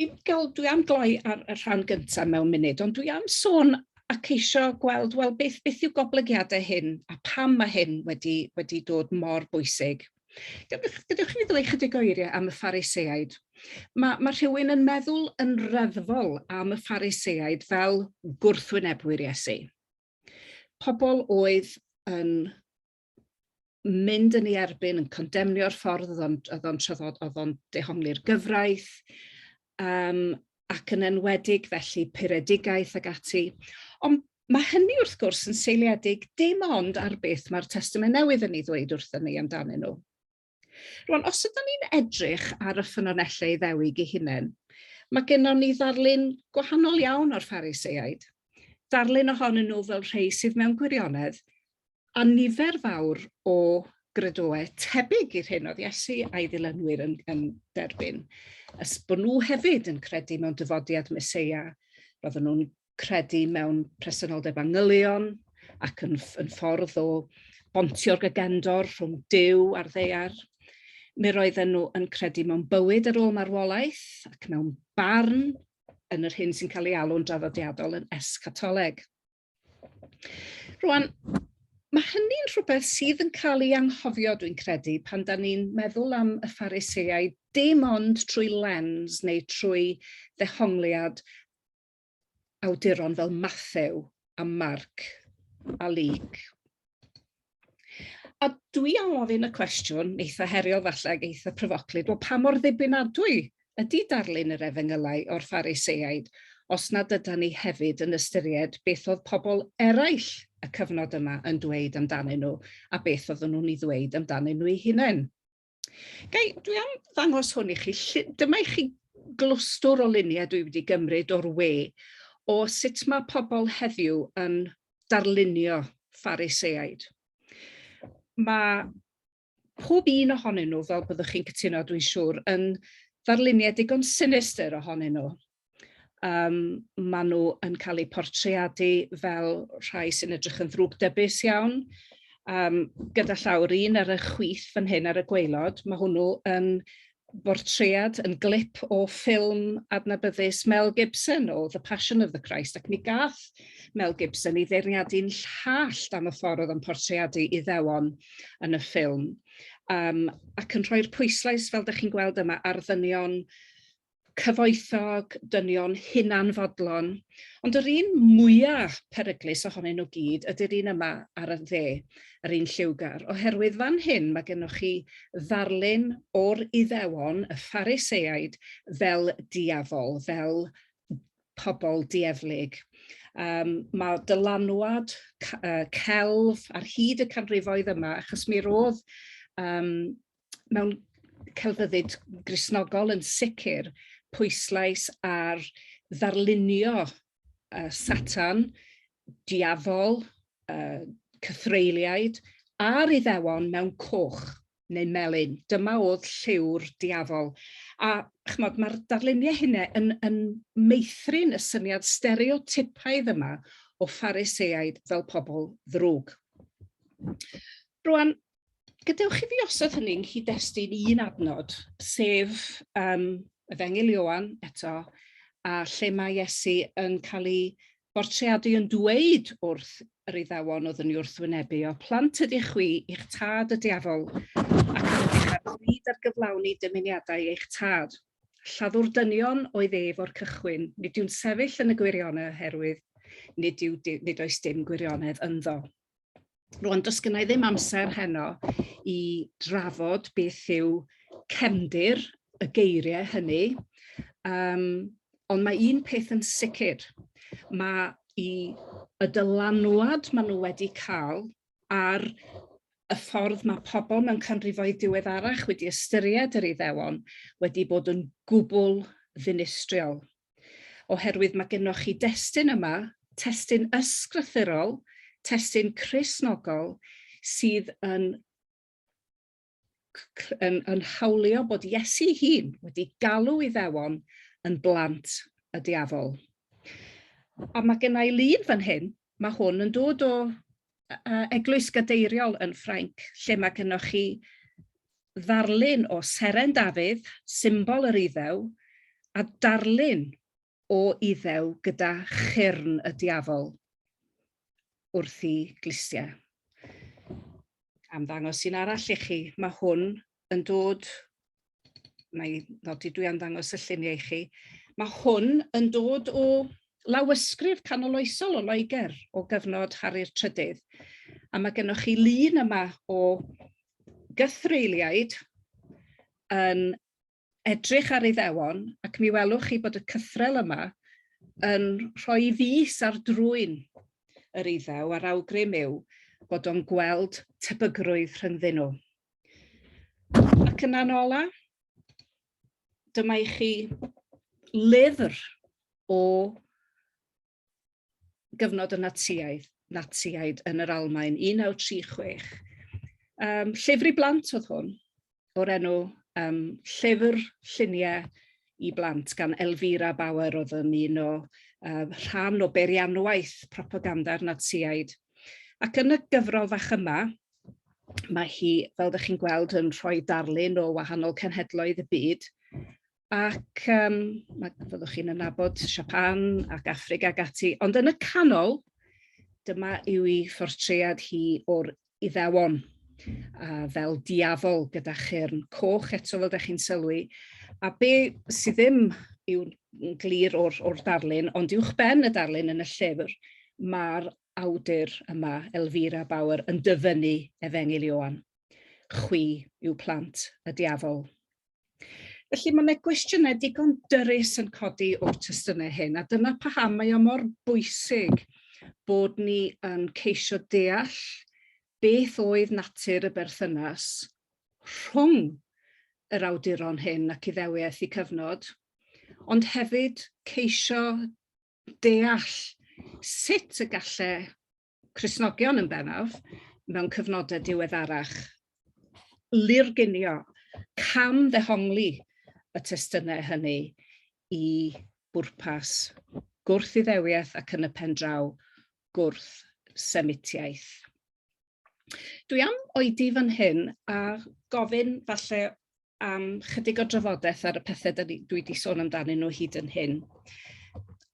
i gael, dwi am gloi ar y rhan gyntaf mewn munud, ond dwi am sôn a ceisio gweld, wel, beth, beth yw goblygiadau hyn a pam mae hyn wedi, wedi dod mor bwysig. Gadewch, gadewch i mi ddweud chydig o eiriau am y Phariseaid. Mae, mae rhywun yn meddwl yn reddfol am y Phariseaid fel gwrthwynebwyr Iesu. Pobl oedd yn mynd yn ei erbyn, yn condemnio'r ffordd oedd o'n, oedd o'n traddod, oedd o'n dehongli'r gyfraith, um, ac yn enwedig felly puredigaeth ac ati. Ond mae hynny wrth gwrs yn seiliedig dim ond ar beth mae'r Testament Newydd yn ei ddweud wrthyn ni amdanyn nhw. Rwan, os ydym ni'n edrych ar y ffynonellau Iddewig eu hunain, mae gennon ni ddarlun gwahanol iawn o'r Phariseaid. Darlun ohonyn nhw fel rhai sydd mewn gwirionedd a nifer fawr o gredoau tebyg i'r hyn oedd Iesu a'i ddilynwyr yn, yn derbyn. Ys bod nhw hefyd yn credu mewn dyfodiad Meseia, roedden nhw'n credu mewn presenoldeb angylion ac yn, yn ffordd o bontio'r gagendor rhwng Duw a'r ddaear. Mi roedden nhw yn credu mewn bywyd ar ôl marwolaeth ac mewn barn yn yr hyn sy'n cael ei alw'n draddodiadol yn eschatoleg. Rwan, mae hynny'n rhywbeth sydd yn cael ei anghofio, dwi'n credu, pan da ni'n meddwl am y Phariseaid dim ond trwy lens neu trwy ddehongliad awduron fel Mathew a Marc a Luc. A dwi am ofyn y cwestiwn, eitha heriol falle ac eitha pryfoclyd, wel pa mor ddibynadwy ydy darlun yr efengylau o'r Phariseaid os nad yda ni hefyd yn ystyried beth oedd pobl eraill y cyfnod yma yn dweud amdanyn nhw a beth oedden nhw'n ei ddweud amdanyn nhw eu hunain. Gai, dwi am ddangos hwn i chi. Dyma i chi glwstwr o luniau dwi wedi gymryd o'r we o sut mae pobl heddiw yn darlunio Phariseaid. Mae pob un ohonyn nhw, fel byddwch chi'n cytuno dwi'n siŵr, yn ddarluniau digon sinistr ohonyn nhw. Um, maen nhw yn cael eu portreadu fel rhai sy'n edrych yn ddrwgdybus iawn. Um, gyda llawr un ar y chwith fan hyn ar y gwaelod, mae hwnnw yn bortread, yn glip o ffilm adnabyddus Mel Gibson o The Passion of the Christ, ac mi gath Mel Gibson ei feirniadu'n llallt am y ffordd oedd o'n portreadu Iddewon yn y ffilm, um, ac yn rhoi'r pwyslais, fel ydych chi'n gweld yma, ar ddynion cyfoethog, dynion hunanfodlon, ond yr un mwyaf peryglus ohonyn nhw gyd ydy'r un yma ar y dde, yr un lliwgar, oherwydd fan hyn mae gennych chi ddarlun o'r Iddewon, y Phariseaid, fel diafol, fel pobl dieflig. Um, mae dylanwad celf ar hyd y canrifoedd yma, achos mi roedd um, mewn celfyddyd Gristnogol yn sicr pwyslais ar ddarlunio Satan, diafol, cythreuliaid a'r Iddewon mewn coch neu melyn. Dyma oedd lliw'r diafol. A ch'mod, mae'r darluniau hynny yn, yn meithrin y syniad stereotypaidd yma o Phariseaid fel pobl ddrwg. Rwan, Gadewch i fi osod hynny yng nghyd-destun un adnod, sef um, Efengyl Ioan eto, a lle mae Iesu yn cael ei bortreadu yn dweud wrth yr Iddewon oedd yn ei wrthwynebu o, plant ydych chwi i'ch tad y diafol, ac yr ydych ar fryd ar gyflawni dymuniadau eich tad. Lladdwr dynion oedd ef o'r cychwyn, nid yw'n sefyll yn y gwirionedd oherwydd nid, yw, nid oes dim gwirionedd ynddo. Rwan, does gynna i ddim amser heno i drafod beth yw cefndir y geiriau hynny, um, ond mae un peth yn sicr, mae i y dylanwad maen nhw wedi cael ar y ffordd mae pobl mewn canrifoedd diweddarach wedi ystyried yr Iddewon wedi bod yn gwbl ddinistriol. Oherwydd mae gennoch chi destun yma, testun ysgrythurol, testun Cristnogol, sydd yn yn, yn hawlio bod Iesu hun wedi galw Iddewon yn blant y diafol. A mae gen i lun fan hyn, mae hwn yn dod o eglwys gadeiriol yn Ffrainc, lle mae gennych chi ddarlun o Seren Dafydd, symbol yr Iddew, a darlun o Iddew gyda chyrn y diafol wrth i glustiau. Am ddangos un arall i chi, mae hwn yn dod, mae nodi dwi am ddangos y lluniau i chi, mae hwn yn dod o lawysgrif canoloesol o Loegr o gyfnod Harri'r Trydydd. A mae gennych chi lun yma o gythreuliaid yn edrych ar Iddewon ac mi welwch chi bod y cythrel yma yn rhoi fys ar drwyn yr Iddew a'r awgrym yw bod o'n gweld tebygrwydd rhyngddyn nhw. Ac yna'n ola, dyma i chi lyfr o gyfnod y Natsiaid, Natsiaid yn yr Almaen, 1936. Um, llyfr i blant oedd hwn, o'r enw um, Llyfr Lluniau i Blant gan Elvira Bauer oedd yn un o uh, rhan o beirianwaith propaganda'r Natsiaid. Ac yn y gyfrol fach yma, mae hi, fel ydych chi'n gweld, yn rhoi darlun o wahanol cenhedloedd y byd, ac um, mae, fyddwch chi'n ynabod Siapan ac Affrica ac ati, ond yn y canol, dyma yw ei phortread hi o'r Iddewon, a fel diafol gyda chyrn coch eto fel ydych chi'n sylwi, a be sydd ddim yw'n glir o'r, or darlun, ond uwch ben y darlun yn y llyfr, mae'r awdur yma, Elvira Bauer, yn dyfynnu Efengyl Ioan. Chwi yw plant y diafol. Felly mae yna gwestiynau digon dyrys yn codi o'r testunau hyn, a dyna paham mae o mor bwysig bod ni yn ceisio deall beth oedd natur y berthynas rhwng yr awduron hyn ac Iddewiaeth eu cyfnod, ond hefyd ceisio deall sut y galle Cristnogion yn bennaf, mewn cyfnodau diweddarach, lurgunio, cam ddehongli y testunau hynny i bwrpas gwrth-Iddewiaeth ac yn y pen draw gwrth-Semitiaeth. Dwi am oedi fan hyn a gofyn falle am chydig o drafodaeth ar y pethau da ni, dwi wedi sôn amdanyn nhw hyd yn hyn.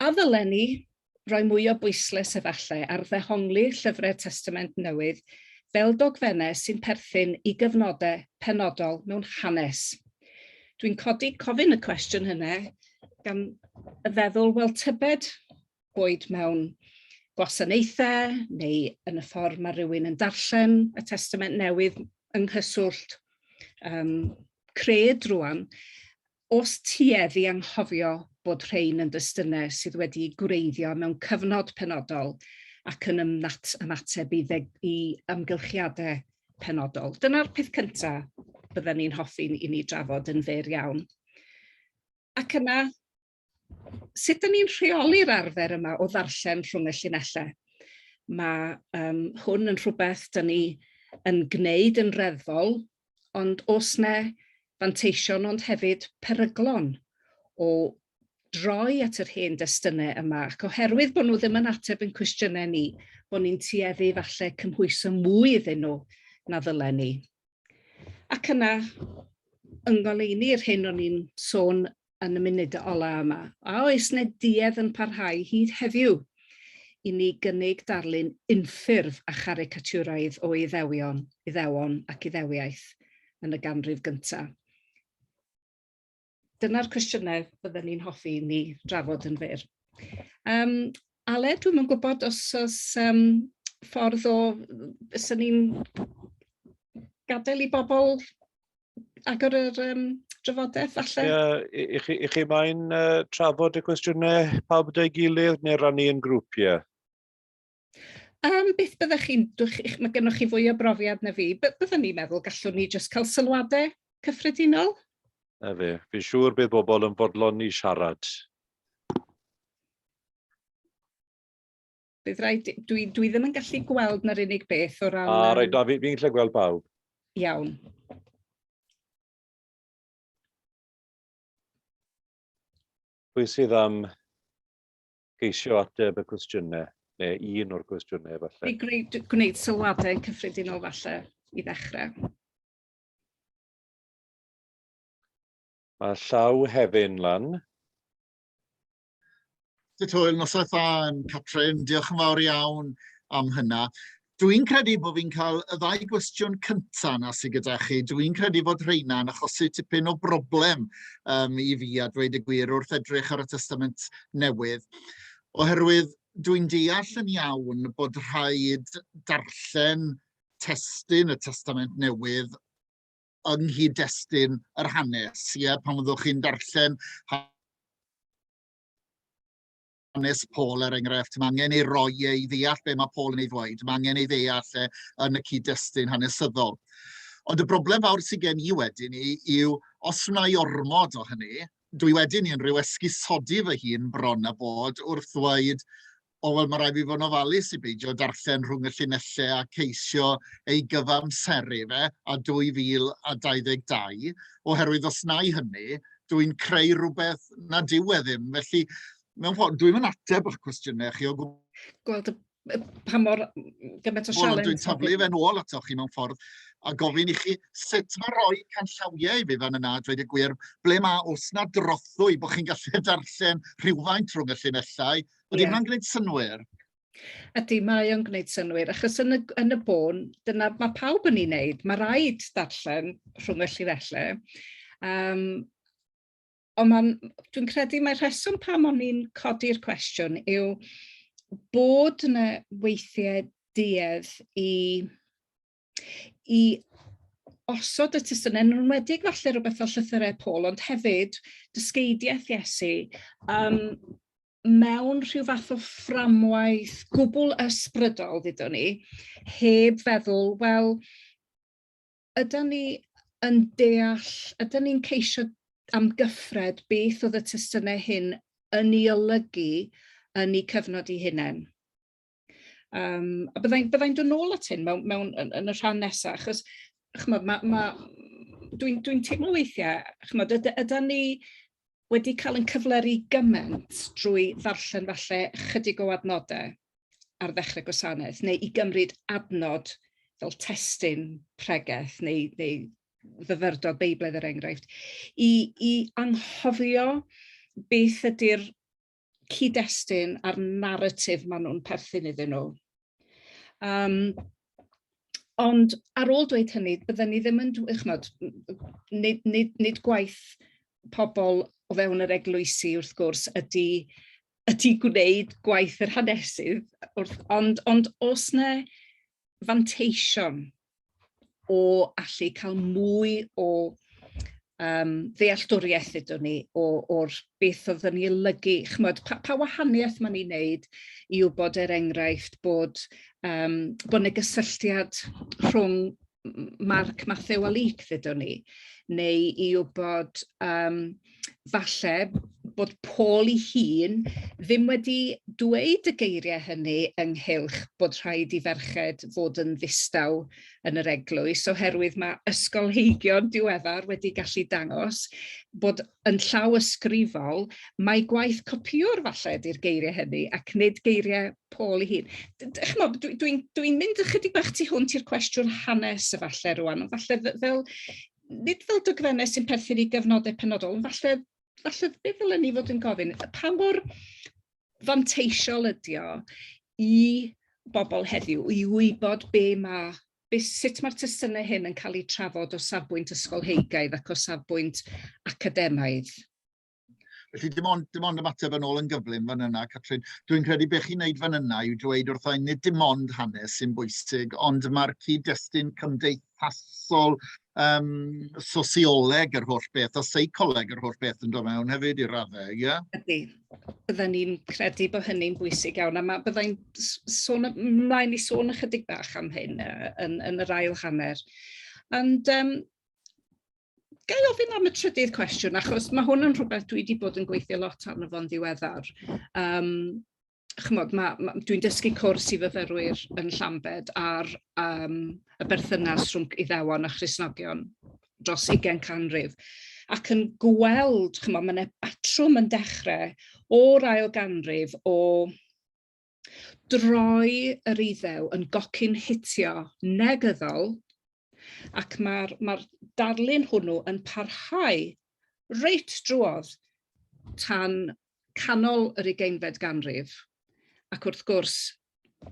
A ddylen ni roi mwy o bwyslais efallai ar ddehongli llyfrau Testament Newydd fel dogfennau sy'n perthyn i gyfnodau penodol mewn hanes? Dwi'n codi cofyn y cwestiwn hynny gan feddwl, wel tybed boed mewn gwasanaethau neu yn y ffordd mae rhywun yn darllen y Testament Newydd yng nghyswllt um, cred rwan, os tuedd i anghofio bod rhain yn destynau sydd wedi gwreiddio mewn cyfnod penodol ac yn ymnat, ymateb i, ddeg, i amgylchiadau penodol. Dyna'r peth cyntaf bydden ni'n hoffi i ni drafod yn fyr iawn. Ac yna, sut dyn ni'n rheoli'r arfer yma o ddarllen rhwng y llinellau? Mae um, hwn yn rhywbeth dyn ni yn gwneud yn reddfol, ond os ne fanteision ond hefyd peryglon o droi at yr hen destunau yma, ac oherwydd bod nhw ddim yn ateb yn cwestiynau ni, bod ni'n tueddu falle cymhwyso mwy iddyn nhw na ddylen ni. Ac yna, yng ngoleuni'r hyn o'n i'n sôn yn y munudau ola yma, a oes 'na duedd yn parhau hyd heddiw i ni gynnig darlun unffurf a charicaturaidd o Iddewion, Iddewon ac Iddewiaeth yn y ganrif gyntaf? Dyna'r cwestiynau bydden ni'n hoffi i ni drafod yn fyr. Um, Ale, dwi'm yn gwybod os oes um, ffordd o, fyswn ni'n gadael i bobl agor yr um, drafodaeth falle? Ie, yeah, i, chi, i chi mae'n uh, trafod y cwestiynau pawb gyda'i gilydd neu rannu yn grwpiau? Um, beth byddech chi'n... Mae gennych chi fwy o brofiad na fi. Byddwn ni'n meddwl gallwn ni jyst cael sylwadau cyffredinol? Na fe, fi'n siŵr bydd bobl yn fodlon i siarad. Bydd rhaid... Dwi, dwi ddim yn gallu gweld na'r unig beth o ran... A, reit, na, fi'n fi gallu gweld pawb. Iawn. Pwy sydd am geisio ateb y cwestiynau, neu un o'r cwestiynau falle? Fi gwneud, gwneud sylwadau cyffredinol falle i ddechrau. Mae llaw Hefin lan. Sut hwyl, noswaith dda, Catrin. Diolch yn fawr iawn am hynna. Dwi'n credu bod fi'n cael y ddau gwestiwn cyntaf na sydd gyda chi. Dwi'n credu fod rheina'n achosi tipyn o broblem um, i fi a dweud y gwir wrth edrych ar y Testament Newydd. Oherwydd dwi'n deall yn iawn bod rhaid darllen testun y Testament Newydd yng nghyd-destun yr hanes. Ie, pan fyddwch chi'n darllen hanes Paul, er enghraifft, mae angen ei roi e i ddeall be mae Paul yn ei ddweud, mae angen ei ddeall e yn y cyd-destun hanesyddol. Ond y broblem fawr sydd gen i wedyn i yw, os wna i ormod o hynny, dwi wedyn i yn rhyw esgusodi fy hun bron a bod wrth ddweud, o wel, mae rhaid fi fod yn ofalus i beidio darllen rhwng y llinellau a ceisio ei gyfamseru fe a 2022, oherwydd os na i hynny, dwi'n creu rhywbeth na dyw e ddim. Felly, mewn ffordd, dwi'n mynd ateb eich cwestiynau chi o gwbl. Gweld y, pa mor gymaint o sialens. Dwi'n taflu fe'n ôl atoch chi mewn ffordd a gofyn i chi sut mae rhoi canllawiau i fi fan yna, dweud y gwir, ble mae os na drothwy bod chi'n gallu darllen rhywfaint rhwng y llinellau. Ydy yeah. hwnna'n gwneud synnwyr? Ydy, mae o'n gwneud synnwyr, achos yn y, yn y bôn, dyna mae pawb yn ei wneud. Mae rhaid darllen rhwng y llinellau. Um, ond mae'n, dwi'n credu mae'r rheswm pam o'n i'n codi'r cwestiwn yw bod yna weithiau duedd i, i osod y testunau, yn enwedig falle rhywbeth fel llythyrau Paul, ond hefyd dysgeidiaeth Iesu, um, mewn rhyw fath o fframwaith gwbl ysbrydol, ddudwn ni, heb feddwl, wel, ydan ni yn deall, ydan ni'n ceisio amgyffred beth oedd y testunau hyn yn ei olygu yn eu cyfnod eu hunain. Um, a byddai'n byddai dod nôl at hyn mewn, mewn, yn, yn y rhan nesaf, achos chymod, ma, ma, dwi'n dwi teimlo weithiau, chymod, yd, ydan ni wedi cael yn cyfleru gymaint drwy ddarllen falle chydig o adnodau ar ddechrau gwasanaeth, neu i gymryd adnod fel testun pregeth neu, neu fyfyrdod Beiblaidd er enghraifft, i, i anghofio beth ydy'r cyd-destun a'r naratif maen nhw'n perthyn iddyn nhw. Um, ond ar ôl dweud hynny, bydden ni ddim yn, chymod, nid, nid, nid gwaith pobl o fewn yr eglwysi wrth gwrs ydy, ydy gwneud gwaith yr hanesydd, wrth, ond, ond os na fanteision o allu cael mwy o um, ddealltwriaeth ydyn ni o, o'r beth oedd yn ei olygu. Chymod, pa, pa wahaniaeth mae'n ei wneud i wybod er enghraifft bod, um, bod yna gysylltiad rhwng Mark, Matthew a Luke, ddudwn ni, neu i wybod um, falle bod Paul ei hun ddim wedi dweud y geiriau hynny ynghylch bod rhaid i ferched fod yn ddistaw yn yr eglwys, oherwydd mae ysgolheigion diweddar wedi gallu dangos bod yn llaw ysgrifol mae gwaith copïwr falle ydy'r geiriau hynny ac nid geiriau Paul ei hun. Chimod, dwi'n dwi, dwi mynd ychydig bach tu hwnt i'r cwestiwn hanes efallai rwan, ond falle fel nid fel dogfennau sy'n perthyn i gyfnodau penodol, ond falle, falle beth ddylen ni fod yn gofyn, pa mor fanteisiol ydi o i bobl heddiw i wybod be mae, be, sut mae'r testunau hyn yn cael eu trafod o safbwynt ysgolheigaidd ac o safbwynt academaidd? Felly dim ond, dim ond ymateb yn ôl yn gyflym fan yna, Catrin. Dwi'n credu beth chi'n neud fan yna yw dweud wrtha i nid dim ond hanes sy'n bwysig, ond mae'r cyd-destun cymdeithasol, um, sosioleg yr holl beth a seicoleg yr holl beth yn dod mewn hefyd i raddau, ie? Yeah? Ydy. Bydden ni'n credu bod hynny'n bwysig iawn, a mae, byddai'n sôn, mlaen i sôn ychydig bach am hyn yn, yn yr ail hanner. And um, Ga i ofyn am y trydydd cwestiwn, achos mae hwn yn rhywbeth dwi wedi bod yn gweithio lot arno fo'n ddiweddar. Um, chymod, ma, ma, dwi'n dysgu cwrs i fyfyrwyr yn Llambed ar um, y berthynas rhwng Iddewon a Christnogion dros 20 canrif, ac yn gweld, chymod, mae yna batrwm patrwm yn dechrau o'r ail ganrif o droi yr Iddew yn gocyn hitio negyddol, ac mae'r mae darlun hwnnw yn parhau reit drwodd tan canol yr ugeinfed ganrif. Ac wrth gwrs,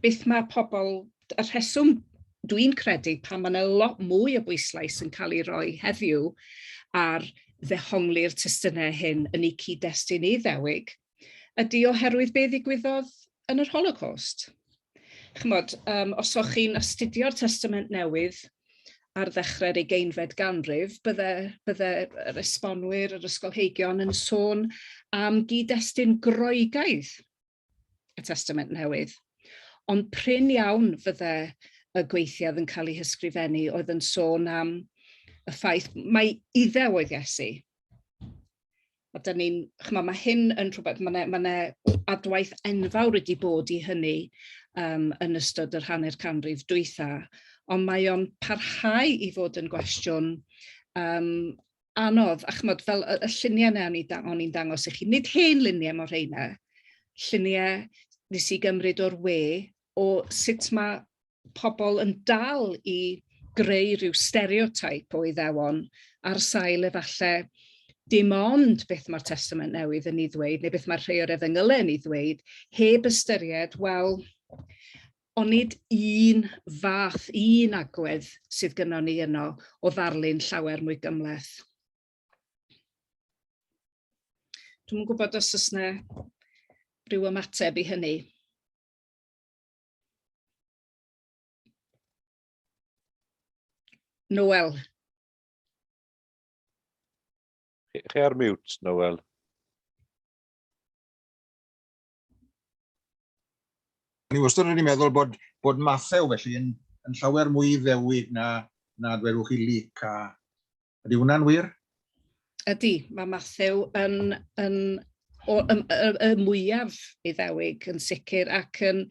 beth mae pobl, y rheswm dwi'n credu pan mae yna lot mwy o bwyslais yn cael ei roi heddiw ar ddehongli'r testunau hyn yn eu cyd-destun Iddewig, ydy oherwydd be ddigwyddodd yn yr Holocaust. Chymod, um, os o'ch chi'n astudio'r Testament Newydd ar ddechrau'r ugeinfed ganrif, bydde, bydde yr esbonwyr, yr ysgolheigion yn sôn am gyd-destun Groegaidd y Testament Newydd. Ond prin iawn fydde y gweithiau yn cael eu hysgrifennu oedd yn sôn am y ffaith mai Iddew oedd Iesu. A dyn ni'n, chymod, mae hyn yn rhywbeth, mae yna ma adwaith enfawr wedi bod i hynny um, yn ystod yr hanner canrif dwytha, ond mae o'n parhau i fod yn gwestiwn um, anodd, a chymod, fel y, y lluniau yna o'n i'n dangos i chi, nid hen luniau mor rheina, lluniau nes i gymryd o'r we o sut mae pobl yn dal i greu rhyw stereotype o Iddewon ar sail efallai dim ond beth mae'r Testament Newydd yn ei ddweud, neu beth mae'r rhai o'r Efengylau yn ei ddweud, heb ystyried, wel, onid un fath, un agwedd sydd gynnon ni yno o ddarlun llawer mwy gymhleth. Dwi'm yn gwybod os oes yna rhyw ymateb i hynny. Noel. Chi ar mute, Noel. O'n i wastad wedi meddwl bod, bod Mathew felly yn, yn llawer mwy Iddewig na, na dwedwch chi Luc a... Ydy hwnna'n wir? Ydy, mae Mathew yn, yn o, y, y, y mwyaf Iddewig yn sicr ac yn,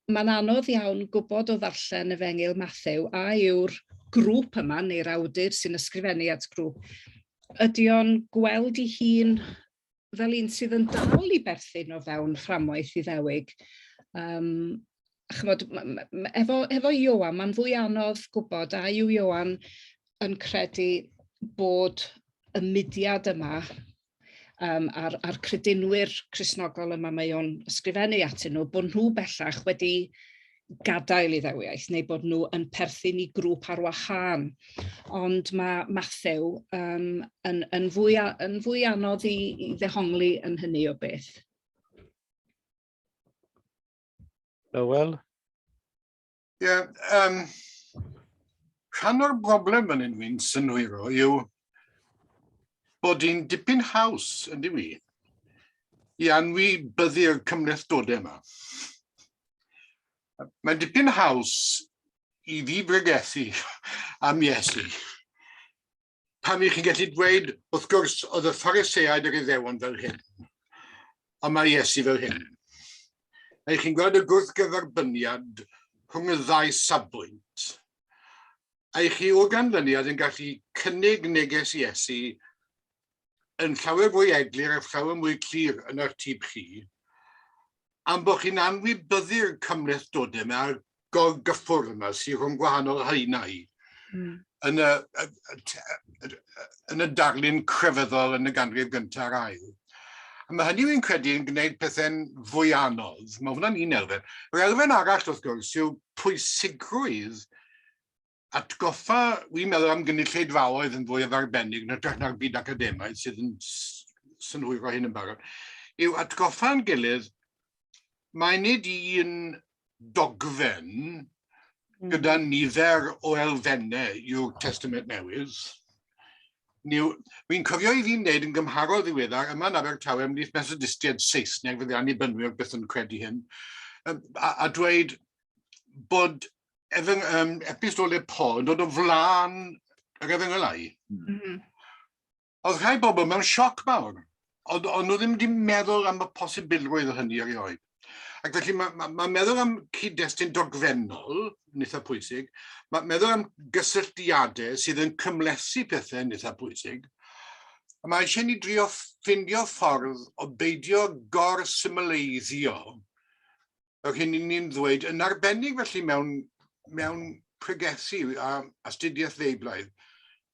mae'n anodd iawn gwybod o ddarllen Efengyl Mathew a yw'r grŵp yma neu'r awdur sy'n ysgrifennu at grŵp, ydy o'n gweld ei hun fel un sydd yn dal i berthyn o fewn fframwaith Iddewig. Um, chymod, efo, efo Ioan, mae'n fwy anodd gwybod a yw Ioan yn credu bod y mudiad yma um, a'r, a'r credinwyr Cristnogol yma mae o'n ysgrifennu atyn nhw, bod nhw bellach wedi gadael Iddewiaeth neu bod nhw yn perthyn i grŵp ar wahân. Ond mae Mathew um, yn, yn, fwy, yn fwy anodd i, i ddehongli yn hynny o beth. Noel? Ie, yeah, um, rhan o'r broblem fan hyn fi'n synhwyro yw bod hi'n dipyn haws, yn dyw i, i anwybyddu'r cymhlethdodau yma. Mae'n dipyn haws i fi bregethu am Iesu. Pan i chi'n gallu dweud, wrth gwrs, oedd y Phariseaid yr Iddewon fel hyn, ond mae Iesu fel hyn. A i chi'n gweld y gwrthgyferbyniad rhwng y ddau safbwynt. A i chi o ganlyniad yn gallu cynnig neges Iesu yn llawer fwy eglur a llawer mwy clir yn eich tyb chi, am bod chi'n anwybyddu'r cymhlethdodau yma a'r gorgyffwrdd yma sydd rhwng gwahanol haenau mm. yn, y, yn y darlun crefyddol yn y ganrif gyntaf a'r ail. A mae hynny wy'n credu yn gwneud pethau'n fwy anodd. Mae hwnna'n un elfen. Yr elfen arall, wrth gwrs, yw pwysigrwydd atgoffa, wi'n meddwl am gynulleidfaoedd yn fwy arbennig yn hytrach na'r byd academaidd sydd yn synhwyro hyn yn barod, yw atgoffa'n gilydd, mae nid un dogfen gyda nifer o elfennau yw'r Testament Newydd. Wi'n cofio i fi'n wneud yn gymharol ddiweddar yma yn Abertawe ymhlith Methodistiaid Saesneg, fydde Annibynwyr byth yn credu hyn, a, a dweud bod efeng, um, epistolau Paul yn dod o flaen yr efengylau. Mm -hmm. Oedd rhai bobl mewn sioc mawr, ond ond nhw ddim wedi meddwl am y posibilrwydd o hynny erioed. Ac felly mae, mae, mae meddwl am cyd-destun dogfennol yn eitha pwysig, mae meddwl am gysylltiadau sydd yn cymhlethu pethau yn eitha pwysig, a mae eisiau ni drio ffindio ffordd o beidio gor-symleiddio yr hyn 'yn ni'n ddweud, yn arbennig felly mewn, mewn pregethu a astudiaeth Feiblaidd,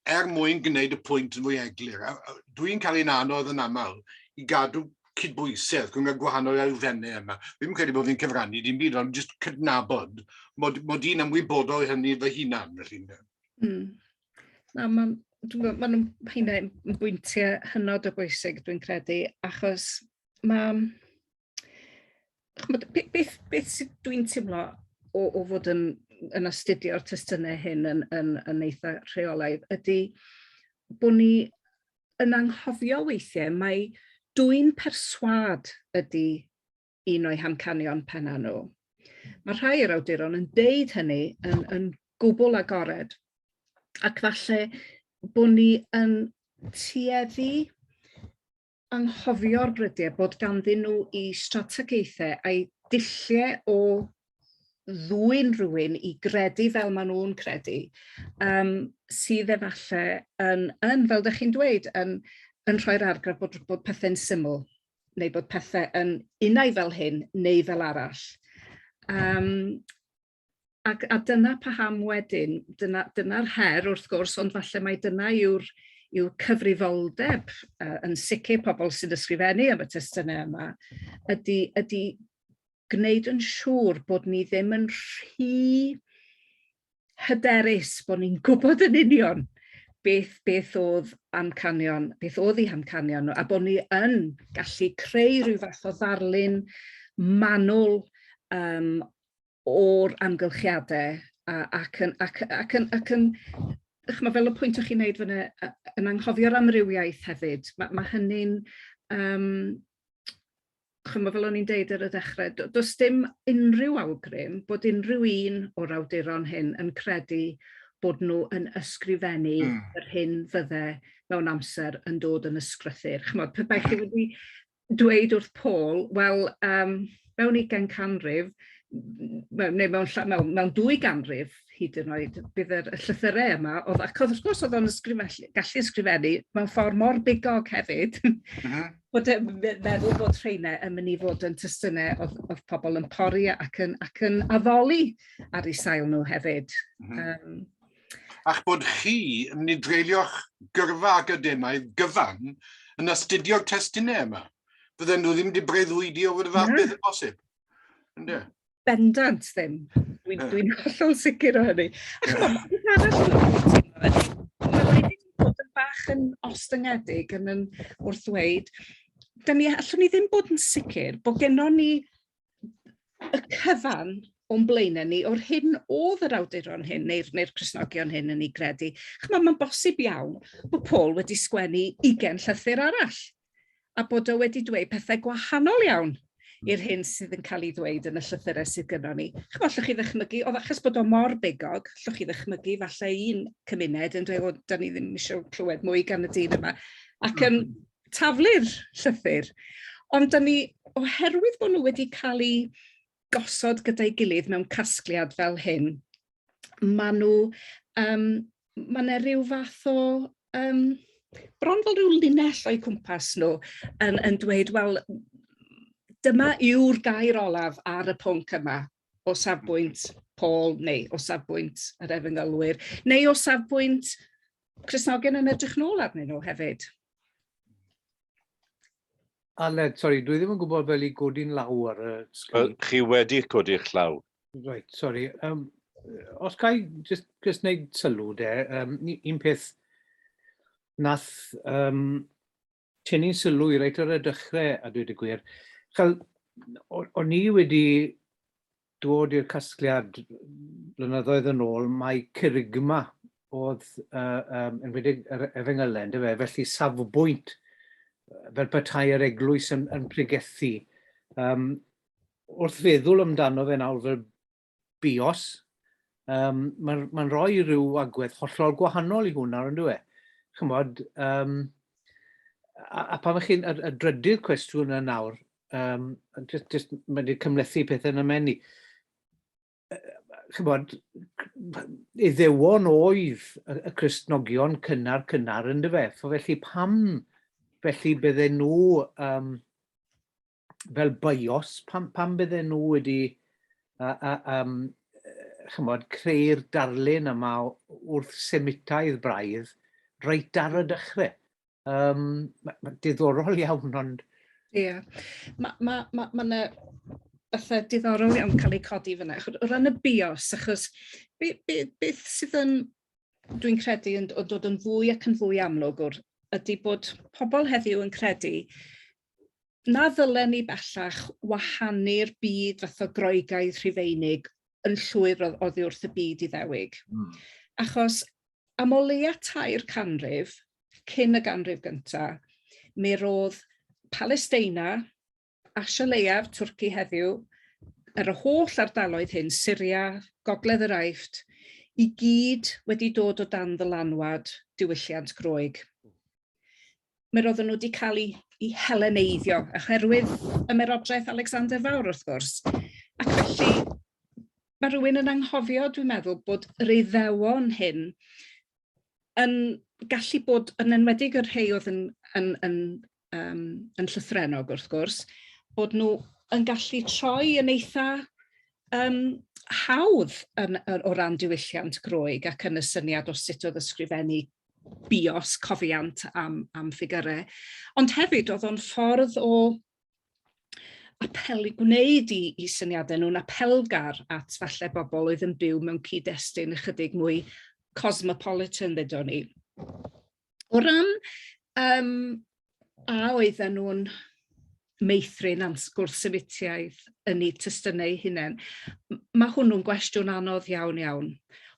er mwyn gwneud y pwynt yn fwy eglur. A dwi'n cael ein anodd yn aml i gadw cydbwysedd rhwng y gwahanol elfennau yma. Fi'n credu bod fi'n cyfrannu dim byd, ond jyst cydnabod mod, mod i'n ymwybodol hynny fy hunan. Felly. Na, mae'n ma nhw'n heina yn bwyntiau hynod o bwysig, dwi'n credu, achos mae... Ch'mod, beth, beth sydd dwi'n teimlo o, o fod yn, yn astudio'r testunau hyn yn, yn, yn eitha rheolaidd ydy bod ni yn anghofio weithiau mai dwyn perswâd ydy un o'i hamcanion penna nhw. Mae rhai o'r awduron yn deud hynny yn, yn gwbl agored, ac falle bod ni yn tueddu anghofio'r brydiau bod ganddyn nhw i strategaethau a'i dulliau o ddwyn rhywun i gredu fel maen nhw'n credu, um, sydd efallai yn, yn, fel ydych chi'n dweud, yn, yn rhoi'r argraff bod, bod pethau'n syml, neu bod pethau yn unau fel hyn neu fel arall. Um, ac, a dyna paham wedyn, dyna'r dyna her wrth gwrs, ond falle mai dyna yw'r yw cyfrifoldeb uh, yn sicr pobl sy'n ysgrifennu am y testunau yma, ydy, ydy gwneud yn siŵr bod ni ddim yn rhy hyderus bod ni'n gwybod yn union beth, beth oedd amcanion, beth oedd eu hamcanion nhw, a bod ni yn gallu creu rhyw fath o ddarlun manwl um, o'r amgylchiadau a, ac yn, ac, ac yn, ac yn ch'mo' fel y pwynt o'ch chi'n neud fyna, yn anghofio'r amrywiaeth hefyd, mae, ma hynny'n, um, ch'mo' fel o'n i'n deud ar y dechrau, does dim unrhyw awgrym bod unrhyw un o'r awduron hyn yn credu bod nhw yn ysgrifennu mm. yr hyn fydde mewn amser yn dod yn ysgrythur. Ch'mod, pe bai chi hmm. wedi dweud wrth Paul, wel, um, mewn ugain canrif, mewn, neu mewn, mewn, mewn dwy ganrif hyd yn oed, bydd yr, y llythyrau yma, oedd, ac oedd, wrth gwrs oedd o'n ysgrifennu, gallu ysgrifennu mewn ffordd mor bigog hefyd, mm -hmm. bod e'n meddwl bod rheina yn mynd i fod yn testunau oedd, oedd pobl yn pori ac yn, ac yn addoli ar eu sail nhw hefyd. Mm -hmm. um, a'ch bod chi yn mynd i dreulio'ch gyrfa academaidd gyfan yn astudio'r testunau yma. Fydden nhw ddim wedi breuddwydio fod y fath beth yn bosib. Ynddo? Bendant ddim. Dwi'n dwi hollol sicr o hynny. A chymod, beth arall dwi'n teimlo ydy, mae rhaid i ni fod yn bach yn ostyngedig yn, yn wrth ddweud, da ni, allwn ni ddim bod yn sicr bod gennon ni y cyfan o'n blaenau ni o'r hyn oedd yr awduron hyn neu'r neu Cristnogion hyn yn ei gredu. Chymod, mae'n bosib iawn bod Paul wedi sgwennu ugain llythyr arall a bod o wedi dweud pethau gwahanol iawn i'r hyn sydd yn cael ei ddweud yn y llythyrau sydd gynnon ni. Chymod, allwch chi ddychmygu, oedd achos bod o mor bigog, allwch chi ddychmygu falle un cymuned yn dweud, o, da ni ddim eisiau clywed mwy gan y dyn yma, ac yn taflu'r llythyr. Ond da ni, oherwydd bod nhw wedi cael eu gosod gyda'i gilydd mewn casgliad fel hyn, maen nhw, um, mae yna rhyw fath o, um, bron fel rhyw linell o'u cwmpas nhw yn, yn dweud, wel, dyma yw'r gair olaf ar y pwnc yma o safbwynt Paul neu o safbwynt yr efengylwyr, neu o safbwynt Cristnogion yn edrych nôl arnyn nhw hefyd. Aled, sori, dwi ddim yn gwybod fel i godi'n law ar y sgrin. Chi wedi codi'ch llaw. Right, sorry. Um, os ga i just, just wneud sylw de, um, un peth nath um, tynnu sylw i reit ar y dechrau, a dweud y gwir, chael, o'n i wedi dod i'r casgliad blynyddoedd yn ôl mai Kerygma oedd, uh, um, enwedig yr efengylau, yndyfe? Felly safbwynt fel petai yr eglwys yn, yn pregethu. Um, wrth feddwl amdano fe nawr fel bios, um, mae'n ma rhoi rhyw agwedd hollol gwahanol i hwnna, ond e? Chymod, um, a, a pan chi'n, y, y drydydd cwestiwn yna nawr, um, just, just, mae wedi cymlethu pethau yn y menu. Chymod, iddewon oedd y, y Cristnogion cynnar cynnar yn dyfe. Felly pam Felly bydden nhw um, fel bios, pam, pam bydden nhw wedi uh, uh, um, chymod, creu'r darlun yma wrth Semitaidd braidd reit ar y dechrau. Um, ma, ma diddorol iawn, ond... Ie, yeah. Mae ma, ma, ma ma bethau diddorol iawn cael eu codi fyna. O ran y bios, achos be, be, beth sydd yn, dwi'n credu, yn, yn dod yn fwy ac yn fwy amlwg o'r, ydy bod pobl heddiw yn credu na ddylen ni bellach wahanu'r byd fath o Groegaidd Rhufeinig yn llwyr oddi wrth y byd Iddewig. Achos am o leia 3 canrif, cyn y ganrif gyntaf, mi roedd Palesteina, Asia Leiaf, Twrci heddiw, yr holl ardaloedd hyn, Syria, Gogledd yr Aifft, i gyd wedi dod o dan ddylanwad diwylliant Groeg. Mi roedden nhw wedi cael eu, eu heleneiddio, oherwydd ymerodraeth Alexander Fawr, wrth gwrs. Ac felly, mae rhywun yn anghofio, dwi'n meddwl, bod yr Iddewon hyn yn gallu bod, yn enwedig yr rhai oedd yn, yn, yn, um, yn llythrennog, wrth gwrs, bod nhw yn gallu troi yn eitha um, hawdd yn, yn, o ran diwylliant Groeg ac yn y syniad o sut oedd ysgrifennu bios cofiant am, am ffigurau. Ond hefyd oedd o'n ffordd o apelu, gwneud i, i syniadau nhw'n apelgar at falle bobl oedd yn byw mewn cyd-destun ychydig mwy cosmopolitan, ddedon ni. O ran um, a oedden nhw'n meithrin am gwrth-Semitiaeth yn eu testunau eu hunain, mae hwnnw'n gwestiwn anodd iawn iawn,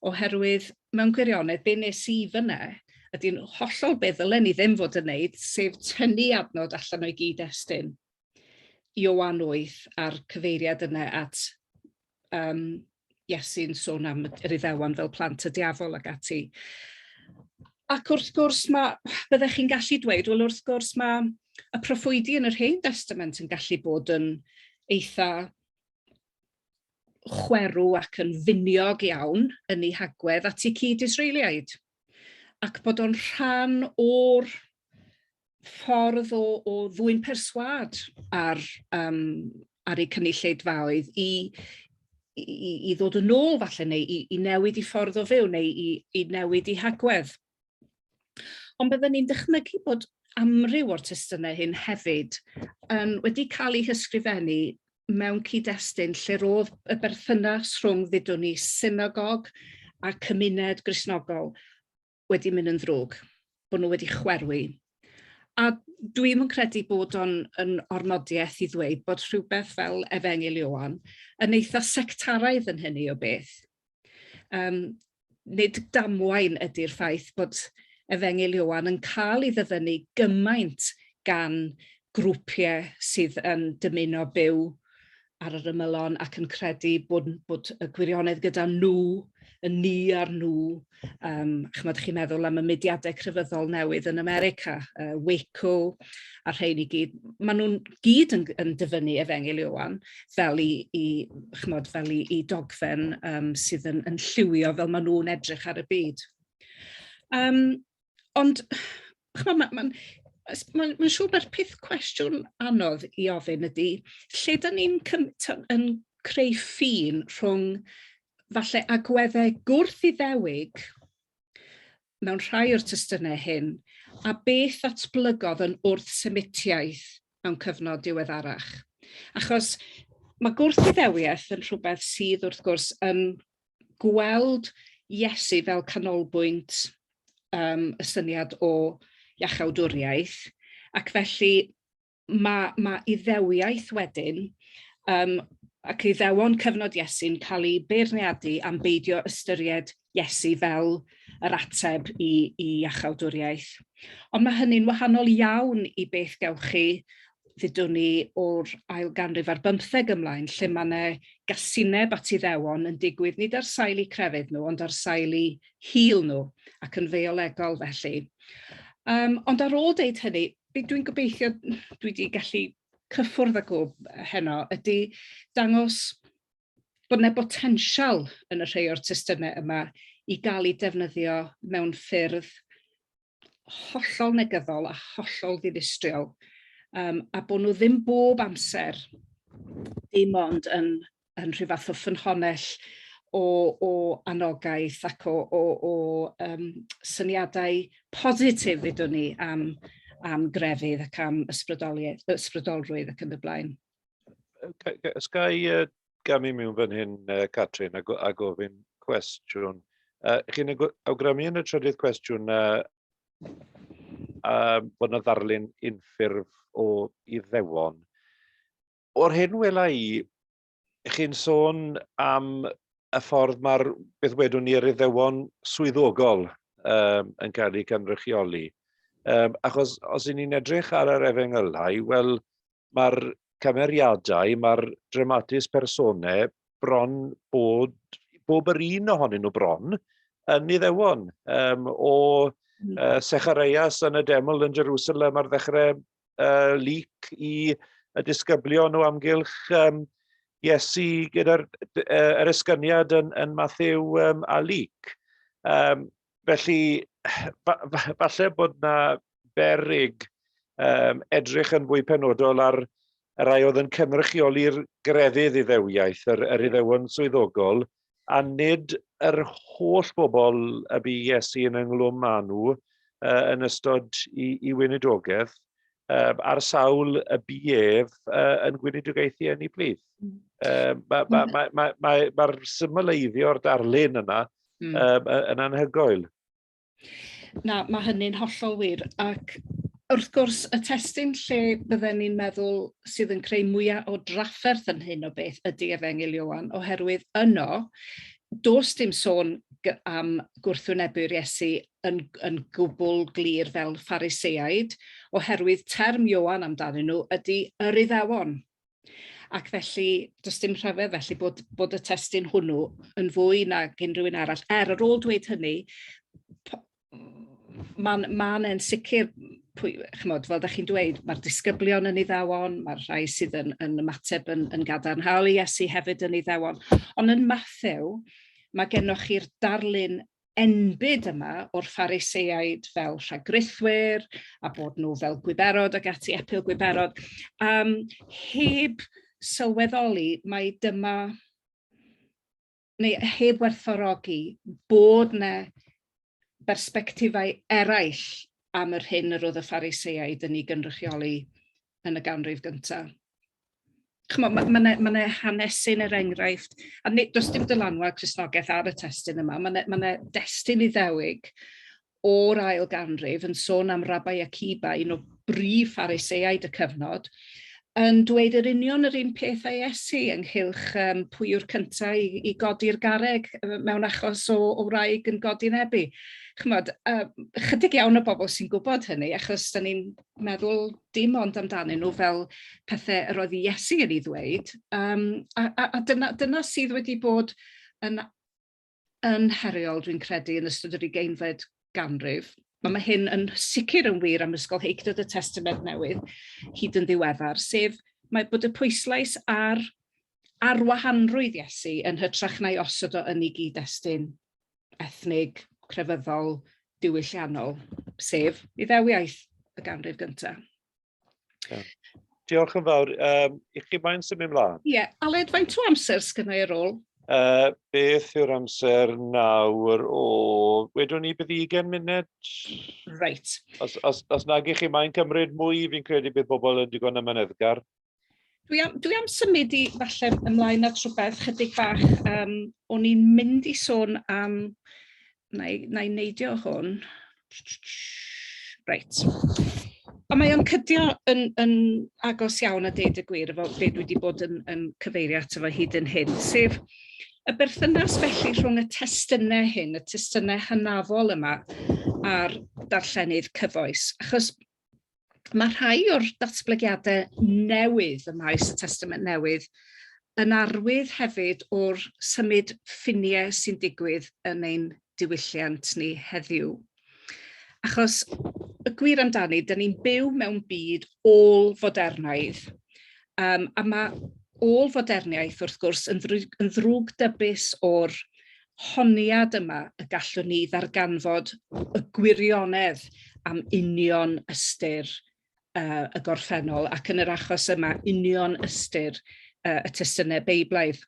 oherwydd mewn gwirionedd, be nes i fyna ydy'n hollol be ddylen ni ddim fod yn wneud, sef tynnu adnod allan o'i gyd-destun. Ioan 8 a'r cyfeiriad yna at um, Iesu'n sôn am yr Iddewon fel plant y diafol ac ati. Ac wrth gwrs, mae, byddech chi'n gallu dweud, wel wrth gwrs mae y proffwydi yn yr Hen Testament yn gallu bod yn eitha chwerw ac yn finiog iawn yn ei hagwedd at eu cyd-Israeliaid. Ac bod o'n rhan o'r ffordd o, o ddwyn perswâd ar, um, ar eu cynulleidfaoedd i, i, i ddod yn ôl falle, neu i, i newid i ffordd o fyw, neu i, i newid i hagwedd. Ond byddwn ni'n dychmygu bod amryw o'r testunau hyn hefyd yn wedi cael eu hysgrifennu mewn cyd-destun lle roedd y berthynas rhwng, ddudwn ni, synagog a cymuned Gristnogol wedi mynd yn ddrwg, bod nhw wedi chwerwi. A dwi'm yn credu bod o'n yn ormodiaeth i ddweud bod rhywbeth fel Efengyl Ioan yn eitha sectaraidd yn hynny o beth. Um, nid damwain ydy'r ffaith bod Efengyl Ioan yn cael ei ddyfynnu gymaint gan grwpiau sydd yn dymuno byw ar yr ymylon ac yn credu bod, bod y gwirionedd gyda nhw, y ni a'r nhw. Um, chymod, chi'n meddwl am y mudiadau crefyddol newydd yn America, uh, Waco a'r rhain i gyd. Maen nhw'n gyd yn, yn dyfynnu Efengyl Ioan fel i, i, chymod, fel i, i dogfen um, sydd yn, yn lliwio fel maen nhw'n edrych ar y byd. Um, ond, chymod, mae'n ma, ma, ma siŵr mae'r peth cwestiwn anodd i ofyn ydy, lle da ni'n yn creu ffin rhwng falle agweddau gwrth-Iddewig mewn rhai o'r testunau hyn, a beth ddatblygodd yn wrth-Semitiaeth mewn cyfnod diweddarach. Achos mae gwrth-Iddewiaeth yn rhywbeth sydd wrth gwrs yn gweld Iesu fel canolbwynt um, y syniad o iachawdwriaeth, ac felly mae, mae Iddewiaeth wedyn, um, ac Iddewon cyfnod Iesu'n cael ei beirniadu am beidio ystyried Iesu fel yr ateb i, i iachawdwriaeth. Ond mae hynny'n wahanol iawn i beth gewch chi ddudwn ni o'r ail ganrif ar bymtheg ymlaen, lle mae yna gasineb at Iddewon yn digwydd nid ar sail eu crefydd nhw, ond ar sail eu hil nhw, ac yn feiolegol felly. Um, ond ar ôl deud hynny, be dwi'n gobeithio dwi wedi gallu cyffwrdd ag o heno ydy dangos bod yna botensial yn y rhai o'r testunau yma i gael eu defnyddio mewn ffyrdd hollol negyddol a hollol ddinistriol, a bod nhw ddim bob amser dim ond yn, yn rhyw fath o ffynhonnell o, o anogaeth ac o, o, o um, syniadau positif, ddudwn ni, am, am grefydd ac am ysbrydoliaeth, ysbrydolrwydd ac yn y blaen. Os ga i gamu mewn fan hyn, Catrin, a, a gofyn cwestiwn. Chi'n awgrymu yn y trydydd cwestiwn bod yna ddarlun unffurf o Iddewon. O'r hyn wela i, chi'n sôn am y ffordd mae'r, beth wedwn ni, yr Iddewon swyddogol um, yn cael eu cynrychioli. Um, achos os y'n ni'n edrych ar yr efengylau, wel, mae'r cymeriadau, mae'r dramatis personae bron bod, bob yr un ohonyn nhw bron, yn Iddewon. Um, o Sechareias yn y deml yn Jerusalem ar ddechrau Luc i y disgyblion o amgylch um, Iesu gyda'r uh, yr esgyniad yn, yn Matthew um, a Luc. Um, felly, fa, fa, falle bod na beryg um, edrych yn fwy penodol ar y rhai oedd yn cynrychioli'r grefydd Iddewiaeth, yr, yr Iddewon swyddogol, a nid yr holl bobl y bu Iesu yn ynglwm â nhw uh, yn ystod i, i weinidogaeth, uh, a'r sawl y bu ef uh, yn gweinidogaethu yn ei plith. Uh, Mae'r ma, ma, ma, ma, ma symleiddio'r darlun yna mm. um, yn anhygoel. Na, mae hynny'n hollol wir. Ac wrth gwrs, y testun lle bydden ni'n meddwl sydd yn creu mwyaf o drafferth yn hyn o beth ydy Efengyl Ioan, oherwydd yno, does dim sôn am gwrthwynebu'r Iesu yn, yn gwbl glir fel Phariseaid, oherwydd term Ioan amdanyn nhw ydy yr Iddewon. Ac felly, does dim rhyfedd felly bod, bod y testun hwnnw yn fwy nag unrhyw un arall. Er, ar ôl dweud hynny, mae'n ma e'n sicr, pwy, chymod, fel da chi'n dweud, mae'r disgyblion yn iddewon, mae'r rhai sydd yn, yn ymateb yn, yn gadarnhaol i Iesu hefyd yn iddewon. Ond yn Mathew, mae gennoch chi'r darlun enbyd yma o'r Phariseaid fel rhagrithwyr a bod nhw fel gwiberod ac ati, epil gwiberod, um, heb sylweddoli mai dyma, neu heb werthfawrogi bod yna bersbectifau eraill am yr hyn yr oedd y Phariseaid yn ei gynrychioli yn y ganrif gyntaf. Ch'mo', ma' ma' 'na ma' 'na hanesyn er enghraifft, a nid, does dim dylanwad Cristnogaeth ar y testun yma, ma' 'na ma' 'na destun Iddewig o'r ail ganrif yn sôn am Rabbi Akiba, un o brif Phariseaid y cyfnod, yn dweud yr union yr un peth â Iesu ynghylch um, pwy yw'r cyntaf i, i godi'r garreg mewn achos o, o wraig yn godinebu. Ch'mod, uh, chydig iawn o bobl sy'n gwybod hynny, achos da ni'n meddwl dim ond amdanyn nhw fel pethau yr oedd Iesu yn ei ddweud. Um, a, a, a dyna, dyna sydd wedi bod yn, yn heriol, dwi'n credu, yn ystod yr ugeinfed ganrif. Mae, mae hyn yn sicr yn wir am ysgolheictod y Testament Newydd hyd yn ddiweddar, sef mae bod y pwyslais ar arwahanrwydd Iesu yn hytrach na'i osod o yn ei gyd-destun ethnig, crefyddol, diwylliannol, sef Iddewiaeth y ganrif gyntaf. Yeah. Diolch yn fawr. Um, I chi mae'n symud ymlaen? Ie. Yeah. Aled, faint o amser sgynna i ar ôl? Beth yw'r amser nawr? O, wedwn ni bydd 20 munud. Reit. Os, os, os nag i chi mae'n cymryd mwy, fi'n credu bydd bobl yn digon ymenyddgar. Dwi am, dwi am symud i falle ymlaen at rhywbeth chydig bach. Um, o'n i'n mynd i sôn am... Na i, na i neidio hwn. Reit. Ond mae o'n cydio yn, yn agos iawn a deud y gwir efo be dwi wedi bod yn, yn cyfeirio ato fo hyd yn hyn, sef y berthynas felly rhwng y testunau hyn, y testunau hynafol yma a'r darllenydd cyfoes. Achos mae rhai o'r datblygiadau newydd ym maes y Testament Newydd yn arwydd hefyd o'r symud ffiniau sy'n digwydd yn ein diwylliant ni heddiw. Achos y gwir amdani, dyn ni'n byw mewn byd ôl-fodernaidd, um, a mae ôl-foderniaeth wrth gwrs yn, ddrwg, yn ddrwgdybus o'r honiad yma y gallwn ni ddarganfod y gwirionedd am union ystyr uh, y gorffennol ac yn yr achos yma union ystyr uh, y testunau Beiblaidd.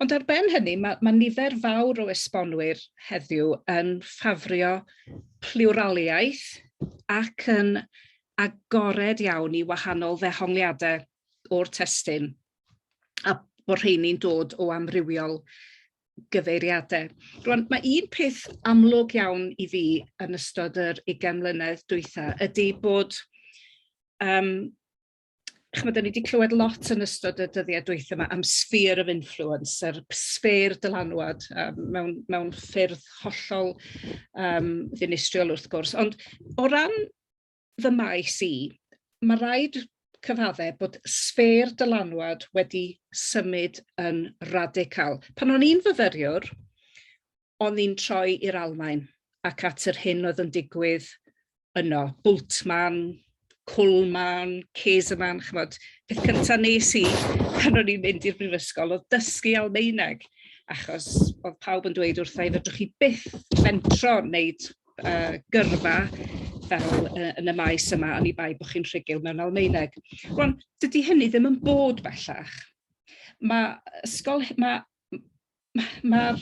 Ond ar ben hynny, mae, mae nifer fawr o esbonwyr heddiw yn ffafrio pluraliaeth ac yn agored iawn i wahanol ddehongliadau o'r testun, a bod rheini'n dod o amrywiol gyfeiriadau. Rwan, mae un peth amlwg iawn i fi yn ystod yr 20 mlynedd dwytha ydy bod um, chymod, da ni wedi clywed lot yn ystod y dyddiau dwytha yma am sphere of influence, yr sffêr dylanwad um, mewn, mewn ffyrdd hollol um, ddinistriol wrth gwrs. Ond o ran fy maes i, mae rhaid cyfadde bod sffêr dylanwad wedi symud yn radical. Pan o'n i'n fyfyriwr, o'n i'n troi i'r Almaen ac at yr hyn oedd yn digwydd yno. Bultmann, Kuhlmann, Käsemann, chymod, peth cyntaf nes i pan o'n i'n mynd i'r brifysgol oedd dysgu Almaeneg, achos oedd pawb yn dweud wrtha i fedrwch chi byth fentro wneud uh, gyrfa fel uh, yn y maes yma, oni bai bod chi'n rhugl mewn Almaeneg. Rwan, dydy hynny ddim yn bod bellach. Mae ysgol, mae mae'r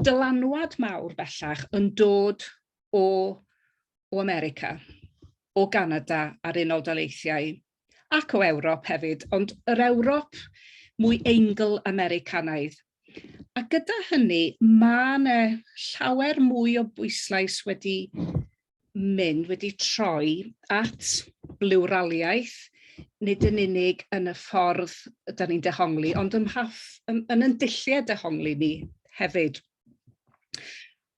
dylanwad mawr bellach yn dod o, o America, o Ganada a'r Unol Daleithiau, ac o Ewrop hefyd, ond yr Ewrop mwy Eingl-Americanaidd. A gyda hynny, mae yna llawer mwy o bwyslais wedi mynd, wedi troi at bliwraliaeth, nid yn unig yn y ffordd da ni'n dehongli, ond ym mha, yn, yn yn dulliau dehongli ni hefyd.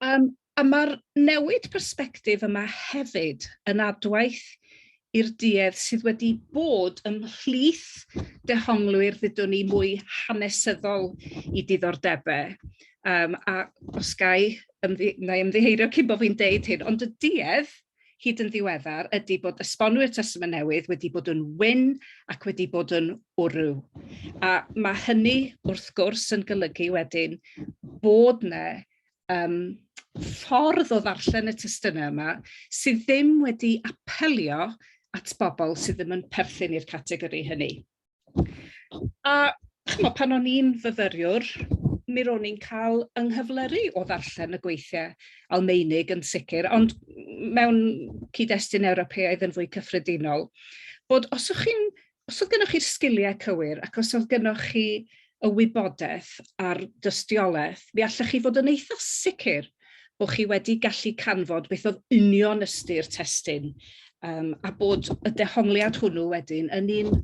Um, a mae'r newid persbectif yma hefyd yn adwaith i'r duedd sydd wedi bod ymhlith dehonglwyr ddudwn ni mwy hanesyddol i diddordebau. Um, a os gai, ymddi, na i ymddiheurio cyn bod fi'n deud hyn, ond y duedd hyd yn ddiweddar ydy bod esbonwyr Testament Newydd wedi bod yn wyn ac wedi bod yn wrw. A mae hynny wrth gwrs yn golygu wedyn bod 'na um, ffordd o ddarllen y testunau yma sydd ddim wedi apelio at bobl sydd ddim yn perthyn i'r categori hynny. A chymod, pan o'n i'n fyfyriwr, mi ro'n i'n cael ynghyflyru o ddarllen y gweithiau Almaenig yn sicr, ond mewn cyd-destun Ewropeaidd yn fwy cyffredinol, bod os o'ch chi'n os oedd gennych chi'r sgiliau cywir ac os oedd gennych chi y wybodaeth a'r dystiolaeth, mi allech chi fod yn eitha sicr bod chi wedi gallu canfod beth oedd union ystyr testun um, a bod y dehongliad hwnnw wedyn yn un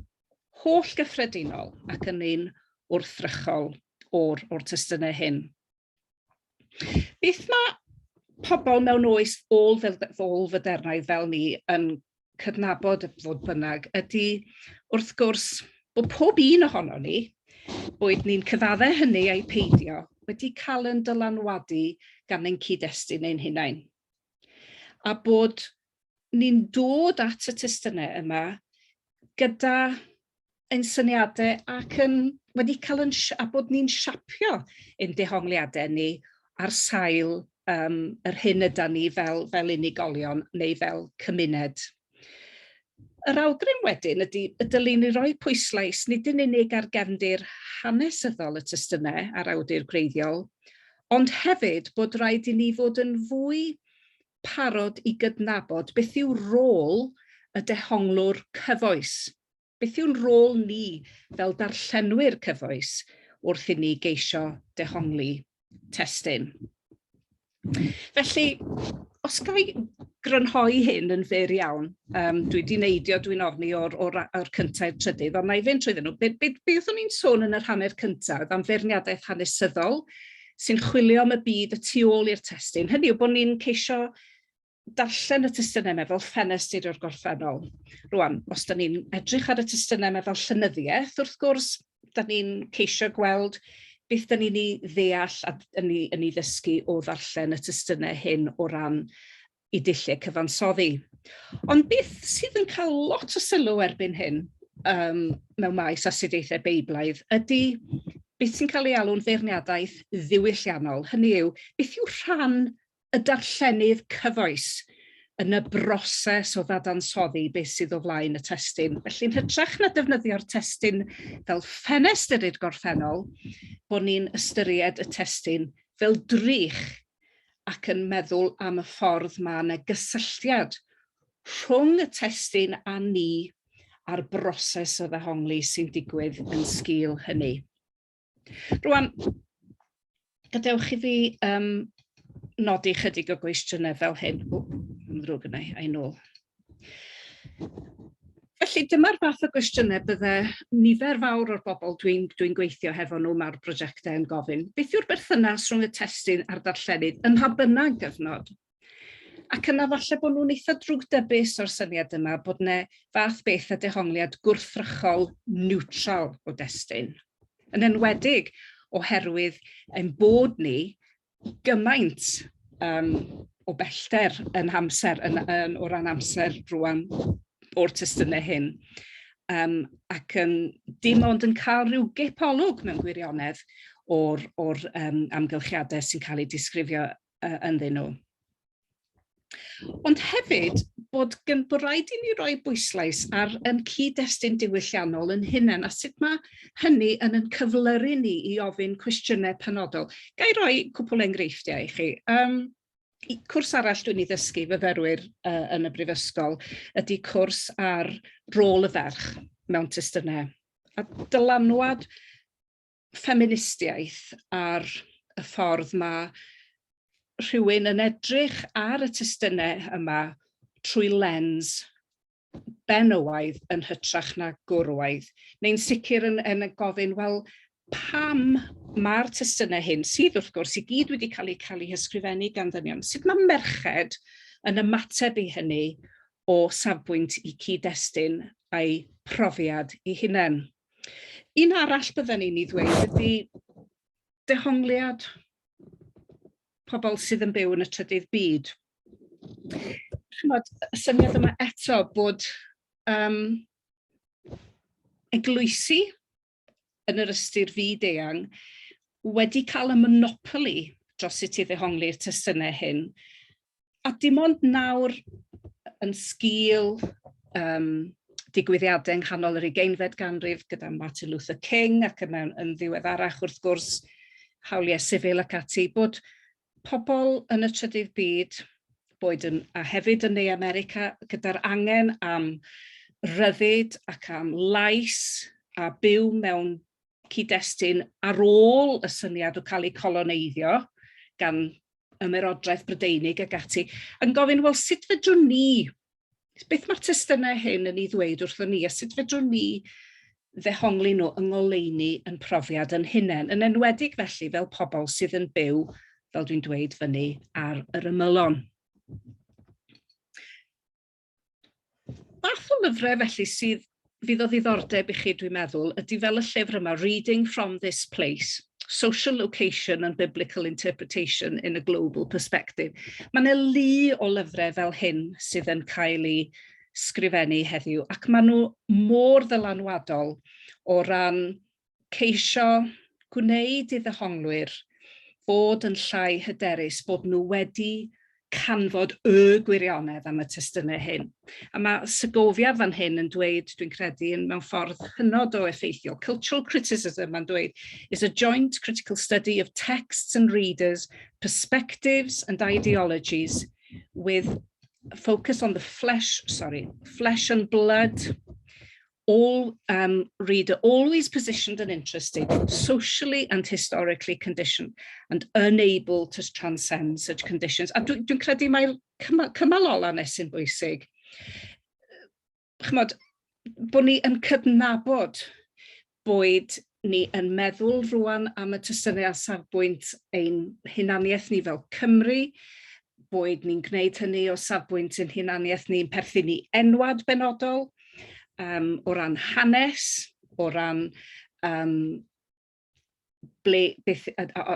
holl gyffredinol ac yn un wrthrychol o'r, or testunau hyn. Beth mae pobl mewn oes ôl-fodernaidd fel ni yn cydnabod fod bynnag ydy, wrth gwrs, bod pob un ohono ni, boed ni'n cyfadde hynny ai peidio, wedi cael yn dylanwadu gan ein cyd-destun ein hunain. A bod ni'n dod at y testunau yma gyda ein syniadau ac yn wedi cael yn, a bod ni'n siapio ein dehongliadau ni ar sail um, yr hyn yda ni fel, fel unigolion neu fel cymuned. Yr awgrym wedyn ydy y dylwn ni roi pwyslais nid yn unig ar gefndir hanesyddol y testunau a'r awdur gwreiddiol, ond hefyd bod rhaid i ni fod yn fwy parod i gydnabod beth yw rôl y dehonglwr cyfoes. Beth yw'n rôl ni fel darllenwyr cyfoes wrth i ni geisio dehongli testun? Felly, os ga i grynhoi hyn yn fyr iawn, um, dwi wedi neidio, dwi'n ofni, o'r, or, or cyntaf i'r trydydd, ond na i fynd trwyddyn nhw. Be, be, beth o'n i'n sôn yn yr hanner cyntaf am feirniadaeth hanesyddol sy'n chwilio am y byd y tu ôl i'r testun. Hynny yw bod ni'n ceisio darllen y testunau yma fel ffenestr o'r gorffennol. Rwan, os da ni'n edrych ar y testunau yma fel llenyddiaeth, wrth gwrs, da ni'n ceisio gweld beth da ni'n ei ddeall a yn ei, yn ei ddysgu o ddarllen y testunau hyn o ran i dulliau cyfansoddi. Ond beth sydd yn cael lot o sylw erbyn hyn um, mewn maes astudiaethau Beiblaidd ydy beth sy'n cael ei alw'n feirniadaeth ddiwylliannol. Hynny yw, beth yw rhan y darllenydd cyfoes yn y broses o ddadansoddi beth sydd o flaen y testun. Felly'n hytrach na defnyddio'r testun fel ffenestr i'r gorffennol, bod ni'n ystyried y testun fel drych ac yn meddwl am y ffordd mae yna gysylltiad rhwng y testun a ni a'r broses o ddehongli sy'n digwydd yn sgil hynny. Rwan, gadewch i fi um, nodi chydig o gwestiynau fel hyn. O, yn ddrwg yna, a'i nôl. Felly dyma'r fath o gwestiynau bydde nifer fawr o'r bobl dwi'n dwi gweithio hefo nhw mae'r prosiectau yn gofyn. Beth yw'r berthynas rhwng y testun a'r darllenydd ym mha bynnag gyfnod? Ac yna falle bod nhw'n eitha drwgdybus o'r syniad yma bod yna fath beth a dehongliad gwrthrychol niwtral o destun. Yn enwedig oherwydd ein bod ni gymaint um, o bellter yn amser, yn, yn, o ran amser rwan o'r testunau hyn. Um, ac yn dim ond yn cael rhyw gip olwg mewn gwirionedd o'r, or um, amgylchiadau sy'n cael eu disgrifio uh, ynddyn nhw. Ond hefyd, bod, gen, bod rhaid i ni roi bwyslais ar yn cyd-destun diwylliannol yn hunain, a sut mae hynny yn yn cyflyru ni i ofyn cwestiynau penodol. Ga i roi cwpl enghreifftiau i chi? Um, cwrs arall dwi'n ei ddysgu fyfyrwyr uh, yn y brifysgol ydy cwrs ar rôl y ferch mewn testunau. A dylanwad ffeministiaeth ar y ffordd mae rhywun yn edrych ar y testunau yma trwy lens benywaidd yn hytrach na gwrywaidd, neu'n sicr yn, yn gofyn, wel, pam mae'r testunau hyn, sydd wrth gwrs i gyd wedi cael eu cael eu hysgrifennu gan ddynion, sut mae merched yn ymateb i hynny o safbwynt i cyd-destun a'i profiad eu hunain. Un arall bydden ni'n ei ddweud ydy dehongliad pobl sydd yn byw yn y trydydd byd. Chymod, y syniad yma eto bod um, eglwysi yn yr ystyr fyd eang wedi cael y monopoli dros sut i ddehongli'r testunau hyn. A dim ond nawr yn sgil um, digwyddiadau yng nghanol yr ugeinfed ganrif gyda Martin Luther King ac yna yn ddiweddarach wrth gwrs hawliau sifil ac ati, bod pobl yn y trydydd byd, boed yn, a hefyd yn Ne America, gyda'r angen am ryddid ac am lais a byw mewn cyd-destun ar ôl y syniad o cael eu coloneiddio gan ymerodraeth Brydeinig ac ati, yn gofyn, wel, sut fedrwn ni, beth mae'r testunau hyn yn ei ddweud wrthon ni, a sut fedrwn ni ddehongli nhw yng ngoleuni yn profiad yn hunain, yn enwedig felly fel pobl sydd yn byw, fel dwi'n dweud, fyny ar yr ymylon. Fath o lyfrau felly sydd fydd o ddiddordeb i chi, dwi'n meddwl, ydy fel y llyfr yma, Reading from This Place, Social Location and Biblical Interpretation in a Global Perspective. Mae yna lu o lyfrau fel hyn sydd yn cael eu sgrifennu heddiw, ac maen nhw mor ddylanwadol o ran ceisio gwneud i ddehonglwyr fod yn llai hyderus bod nhw wedi canfod y gwirionedd am y testunau hyn. A mae Segovia fan hyn yn dweud, dwi'n credu, yn mewn ffordd hynod o effeithiol, cultural criticism, mae'n dweud, is a joint critical study of texts and readers, perspectives and ideologies with focus on the flesh, sorry, flesh and blood, all reader always positioned and interested, socially and historically conditioned, and unable to transcend such conditions. A dwi'n dwi credu mae'r cymal, cymal ola nes sy'n bwysig. Chymod, bod ni yn cydnabod boed ni yn meddwl rwan am y testunau a safbwynt ein hunaniaeth ni fel Cymru, boed ni'n gwneud hynny o safbwynt ein hunaniaeth ni'n perthyn i enwad benodol, um, o ran hanes, o ran um, ble, beth,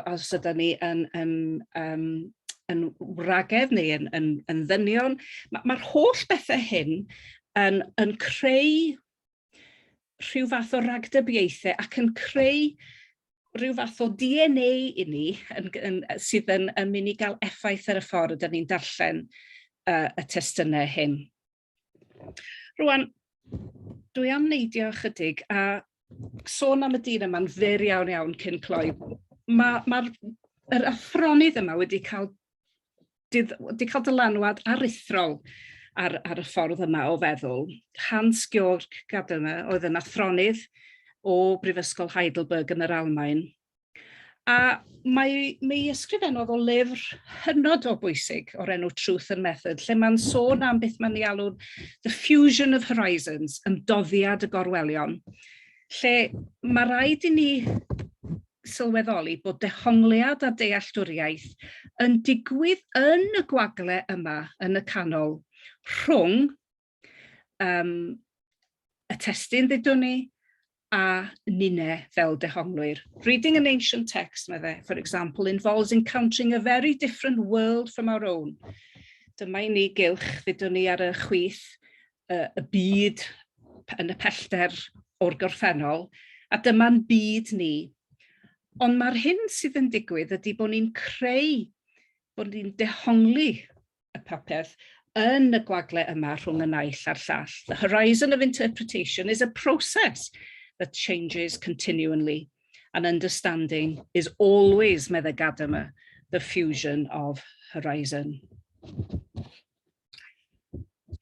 os ydyn ni yn, yn, um, yn wragedd neu yn, yn, yn ddynion. Mae'r ma holl bethau hyn yn, yn creu rhyw fath o ragdybiaethau ac yn creu rhyw fath o DNA i ni yn, yn, sydd yn, yn mynd i gael effaith ar y ffordd ydyn ni'n darllen y testunau hyn. Rwan, dwi am neidio ychydig a sôn am y dyn yma'n fyr iawn iawn cyn cloi. Mae'r ma, yr athronydd yma wedi cael, wedi cael dylanwad aruthrol ar, ar y ffordd yma o feddwl. Hans Georg Gadamer oedd yn athronydd o Brifysgol Heidelberg yn yr Almaen. A mae, mi ysgrifennodd o lyfr hynod o bwysig o'r enw Truth and Method, lle mae'n sôn am beth mae'n ei alw'n The Fusion of Horizons, ymdoddiad y gorwelion, lle mae rhaid i ni sylweddoli bod dehongliad a dealltwriaeth yn digwydd yn y gwagle yma yn y canol rhwng um, y testun ddudwn ni, a ninne fel dehonglwyr. Reading an ancient text, medde, for example, involves encountering a very different world from our own. Dyma i ni gylch, ddudwn ni ar y chwith, y, y byd yn y pellter o'r gorffennol, a dyma'n byd ni. Ond mae'r hyn sydd yn digwydd ydy bod ni'n creu, bod ni'n dehongli y popeth yn y gwagle yma rhwng y naill a'r llall. The horizon of interpretation is a process that changes continually and understanding is always, medde Gadamer, the fusion of horizon.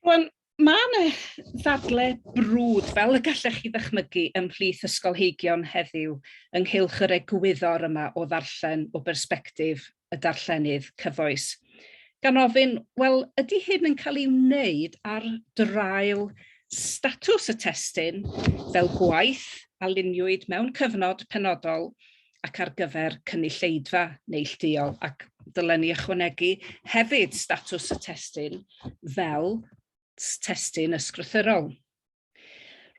Rwan, mae yna ddadle brwd, fel y gallech chi ddychmygu, ymhlith ysgolheigion heddiw ynghylch yr egwyddor yma o ddarllen o bersbectif y darllenydd cyfoes. Gan ofyn, wel, ydy hyn yn cael ei wneud ar draul statws y testun fel gwaith a luniwyd mewn cyfnod penodol ac ar gyfer cynulleidfa neilltuol, ac dylen ni ychwanegu hefyd statws y testun fel testun ysgrythurol.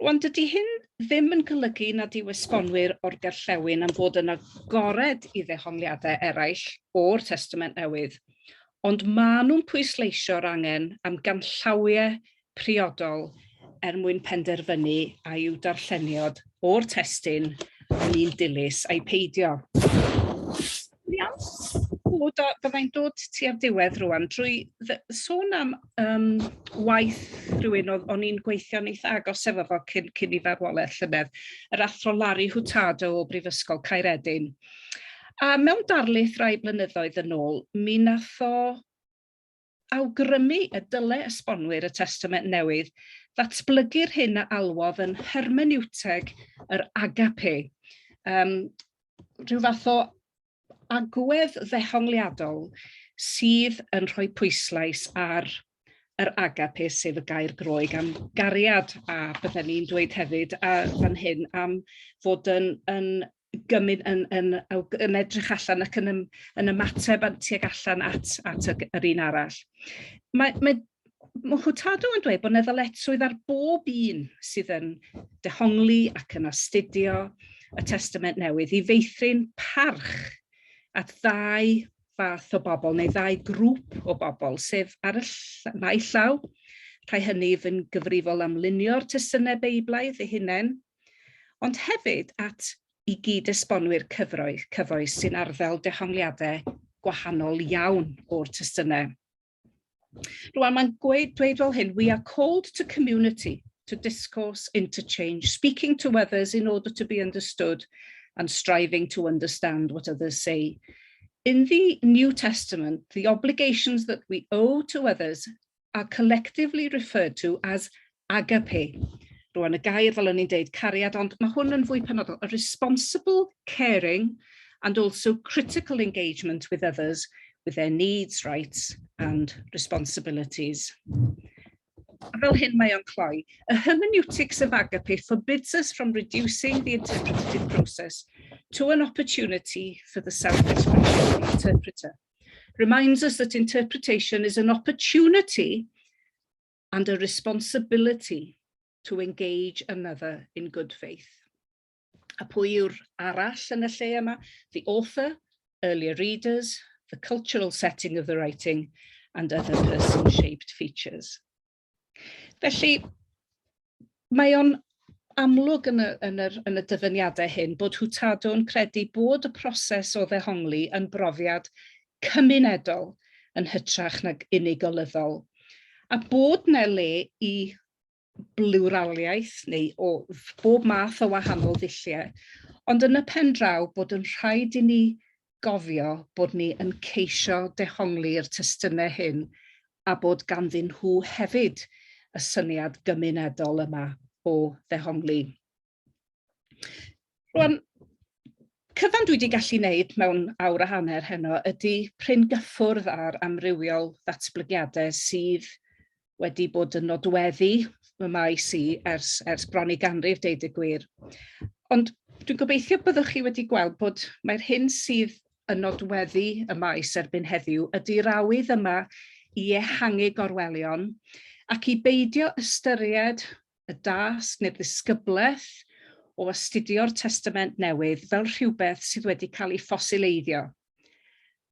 Rwan, dydy hyn ddim yn golygu nad yw esbonwyr o'r gorllewin am fod yn agored i ddehongliadau eraill o'r Testament Newydd, ond maen nhw'n pwysleisio'r angen am ganllawiau priodol er mwyn penderfynu a yw darlleniad o'r testun yn un dilys ai peidio. Iawn. Bod, byddai'n dod tua'r diwedd rwan drwy sôn am um, waith rhywun oedd o'n i'n gweithio'n eitha agos efo fo cyn, cyn i farwolaeth llynedd, yr athro Larry Hurtado o Brifysgol Caeredin. A mewn darlith rai blynyddoedd yn ôl, mi nath o awgrymu y dyle esbonwyr y Testament Newydd ddatblygu'r hyn a alwodd yn hermenewteg yr agape, um, rhyw fath o agwedd ddehongliadol sydd yn rhoi pwyslais ar yr agape, sef y gair Groeg am gariad, a bydden ni'n dweud hefyd a fan hyn am fod yn, yn gymryd yn, yn, yn edrych allan ac yn, yn ymateb tuag allan at, at yr un arall. Mae, mae, mae Hurtado yn dweud bod yna ddyletswydd ar bob un sydd yn dehongli ac yn astudio y Testament Newydd i feithrin parch at ddau fath o bobl neu ddau grŵp o bobl, sef ar y naill llaw, rhai hynny fy'n gyfrifol am lunio'r testunau Beiblaidd eu hunain, ond hefyd at i gyd-esbonwyr cyfoes sy'n arddel dehongliadau gwahanol iawn o'r testunau. Rwan, mae'n gweud, dweud fel hyn, we are called to community, to discourse, interchange, speaking to others in order to be understood and striving to understand what others say. In the New Testament, the obligations that we owe to others are collectively referred to as agape. Rwan, y gair, fel o'n i'n deud, cariad, ond mae hwn yn fwy penodol. A responsible, caring, and also critical engagement with others with their needs, rights, and responsibilities. A fel hyn mae o'n cloi. A hermeneutics of agape forbids us from reducing the interpretative process to an opportunity for the self-expression of the interpreter. Reminds us that interpretation is an opportunity and a responsibility to engage another in good faith. A pwy yw'r arall yn y lle yma? The author, earlier readers, the cultural setting of the writing, and other person-shaped features. Felly, mae o'n amlwg yn y, yn, yr, yn y dyfyniadau hyn bod Hurtado yn credu bod y proses o ddehongli yn brofiad cymunedol yn hytrach nag unigolyddol. A bod 'na le i blwraliaeth neu o bob math o wahanol ddulliau, ond yn y pen draw bod yn rhaid i ni gofio bod ni yn ceisio dehongli'r testunau hyn a bod ganddyn nhw hefyd y syniad gymunedol yma o ddehongli. Rwan, cyfan dwi wedi gallu wneud mewn awr a hanner heno ydy prin gyffwrdd ar amrywiol ddatblygiadau sydd wedi bod yn nodweddu fy maes i ers, ers bron i ganrif, deud y gwir. Ond dwi'n gobeithio byddwch chi wedi gweld bod mae'r hyn sydd yn nodweddu y maes erbyn heddiw ydy'r awydd yma i ehangu gorwelion ac i beidio ystyried y dasg neu'r ddisgyblaeth o astudio'r Testament Newydd fel rhywbeth sydd wedi cael ei ffosileiddio.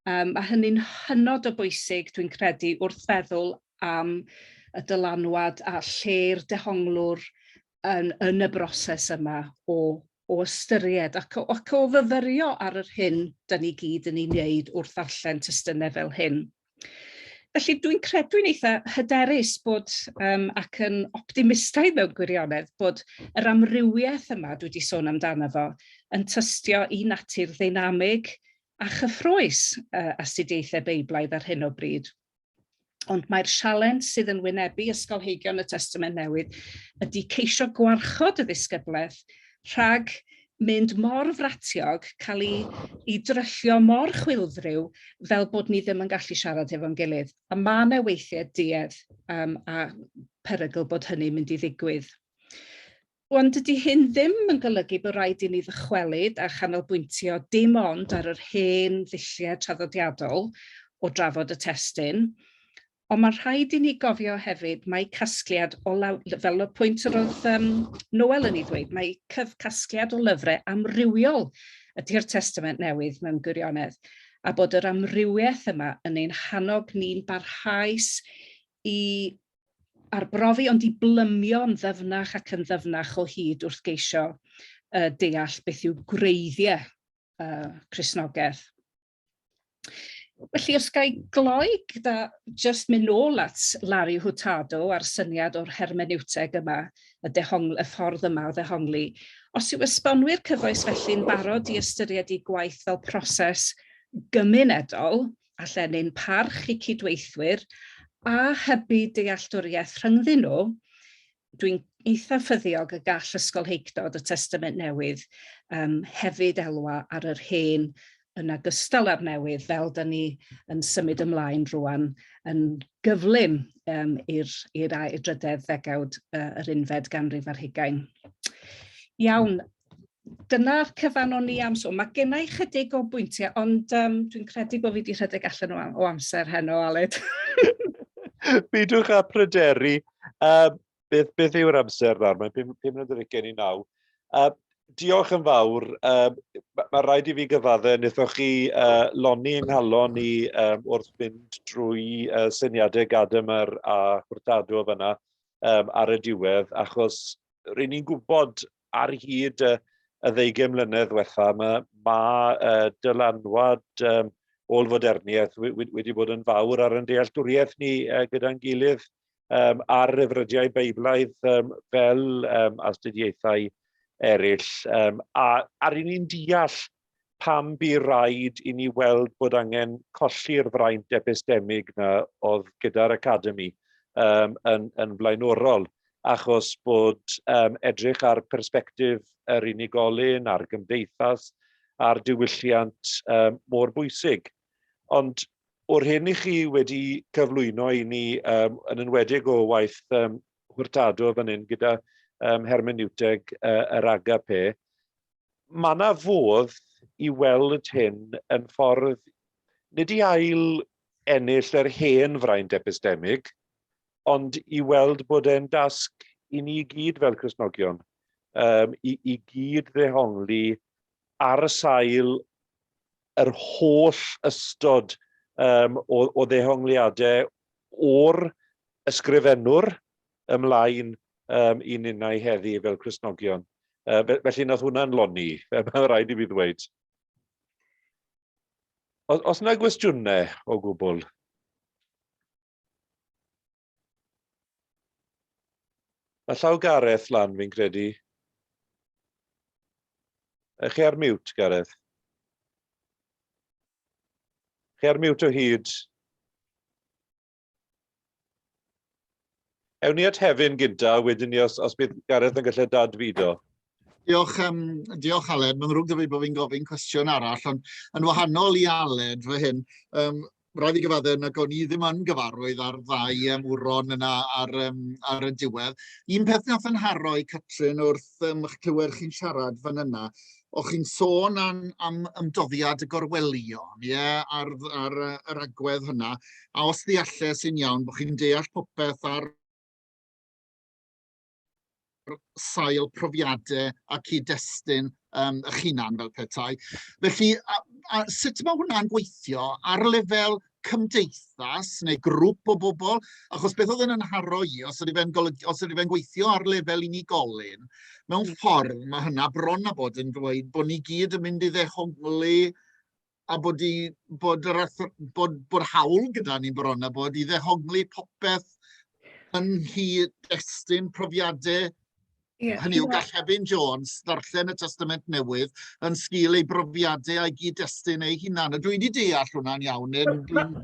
Um, mae hynny'n hynod o bwysig, dwi'n credu, wrth feddwl am y dylanwad a lle'r dehonglwr yn, yn y broses yma o, o ystyried ac o, ac o fyfyrio ar yr hyn da ni gyd yn ei wneud wrth ddarllen testunau fel hyn. Felly dwi'n credu dwi'n eitha hyderus bod, um, ac yn optimistaidd mewn gwirionedd, bod yr amrywiaeth yma dwi wedi sôn amdano fo yn tystio i natur ddeinamig a chyffrous uh, astudiaethau Beiblaidd ar hyn o bryd. Ond mae'r sialens sydd yn wynebu ysgolheigion y Testament Newydd ydy ceisio gwarchod y ddisgyblaeth rhag mynd mor fratiog, cael ei, ei dryllio mor chwilfriw fel bod ni ddim yn gallu siarad efo'n gilydd. A mae yna weithiau duedd um, a perygl bod hynny'n mynd i ddigwydd. Ond dydy hyn ddim yn golygu bod rhaid i ni ddychwelyd a chanolbwyntio dim ond ar yr hen ddulliau traddodiadol o drafod y testun, ond mae'n rhaid i ni gofio hefyd mai casgliad o law, fel y pwynt yr oedd um, Noel yn ei ddweud, mae cyf casgliad o lyfrau amrywiol ydy'r Testament Newydd mewn gwirionedd, a bod yr amrywiaeth yma yn ein hannog ni'n barhaus i arbrofi ond i blymio'n ddyfnach ac yn ddyfnach o hyd wrth geisio uh, deall beth yw gwreiddiau uh, Cristnogaeth. Felly, os ga i gloi gyda jyst mynd nôl at Larry Hurtado a'r syniad o'r hermeneuteg yma, y, dehongl, y ffordd yma o ddehongli, os yw esbonwyr cyfoes felly'n barod i ystyried eu gwaith fel proses gymunedol, a llenyn parch i cydweithwyr a hybu dealltwriaeth rhyngddyn nhw, dwi'n eitha ffyddiog y gall ysgolheictod y Testament Newydd um, hefyd elwa ar yr hen yn ogystal â'r newydd, fel da ni yn symud ymlaen rwan yn gyflym um, i'r drydedd ddegawd uh, yr unfed ganrif ar hugain. Iawn, dyna'r cyfan o'n i am sôn. Mae gennau chydig o bwyntiau, ond um, dwi'n credu bod fi wedi rhedeg allan o, o amser heno, Aled. Beidiwch â pryderu. Uh, beth, beth yw'r amser nawr? Mae'n 5 munud ar ugain i naw. Uh, diolch yn fawr. Uh, mae rhaid i fi gyfadde, wnaethoch chi uh, lonni yng nghalon i um, wrth fynd drwy uh, syniadau Gadamer a Hurtado fyna um, ar y diwedd, achos ry'n ni'n gwybod ar hyd y, y ddeugain mlynedd ddiwetha, mae, ma, uh, dylanwad um, ôl-foderniaeth wedi bod yn fawr ar yn dealltwriaeth ni uh, gyda'n gilydd um, ar efrydiau Beiblaidd um, fel um, astudiaethau eraill. Um, a ar i ni'n deall pam bu raid i ni weld bod angen colli'r fraint epistemig na oedd gyda'r Academi um, yn, yn flaenorol, achos bod um, edrych ar persbectif yr unigolyn, a'r gymdeithas, a'r diwylliant um, mor bwysig. Ond o'r hyn i chi wedi cyflwyno i ni, um, yn enwedig o waith um, Hurtado fan hyn gyda um, hermeneuteg uh, yr agape, mae yna fodd i weld hyn yn ffordd, nid i ail ennill yr hen fraint epistemig, ond i weld bod e'n dasg i ni gyd fel Cristnogion, um, i, i gyd ddehongli ar y sail yr holl ystod um, o, o ddehongliadau o'r ysgrifennwr ymlaen um, i ninnau heddi fel Cristnogion. Uh, felly nath hwnna'n lonni, mae'n rhaid i fi ddweud. Os, os yna gwestiynau o gwbl? Mae llaw Gareth lan, fi'n credu. Ych chi ar mute, Gareth? Chi ar mute o hyd. Ewn ni at Hefin gynta, wedyn ni os, os bydd Gareth yn gallu dadfudo. Diolch, um, diolch Aled. Mae'n ddrwg 'da fi bod fi'n gofyn cwestiwn arall, ond yn wahanol i Aled fy hyn, um, rhaid fi gyfadde nag o'n i ddim yn gyfarwydd â'r ddau um, wron yna ar, um, ar y diwedd. Un peth nath yn haro i Catrin wrth um, clywed chi'n siarad fan yna, o'ch chi'n sôn am, am ymdoddiad y gorwelion, ie, yeah, ar, ar yr agwedd hynna, a os ddealles i'n iawn bod chi'n deall popeth ar sail profiadau a cyd-destun um, eich hunan fel petai. Felly, a, a sut mae hwnna'n gweithio ar lefel cymdeithas neu grŵp o bobl? Achos beth oedd yn ynharo i, os ydy fe'n golygu, os ydy fe'n gweithio ar lefel unigolyn, mewn ffordd mae hynna bron a bod yn dweud bod ni gyd yn mynd i ddehongli a bod, i, bod, yr, bod, bod hawl gyda ni bron a bod i ddehongli popeth yn nghyd-destun profiadau. Yeah, Hynny yw, gall Hefin Jones ddarllen y Testament Newydd yn sgil ei brofiadau a'i gyd-destun ei hunan. A dwi wedi deall hwnna'n iawn.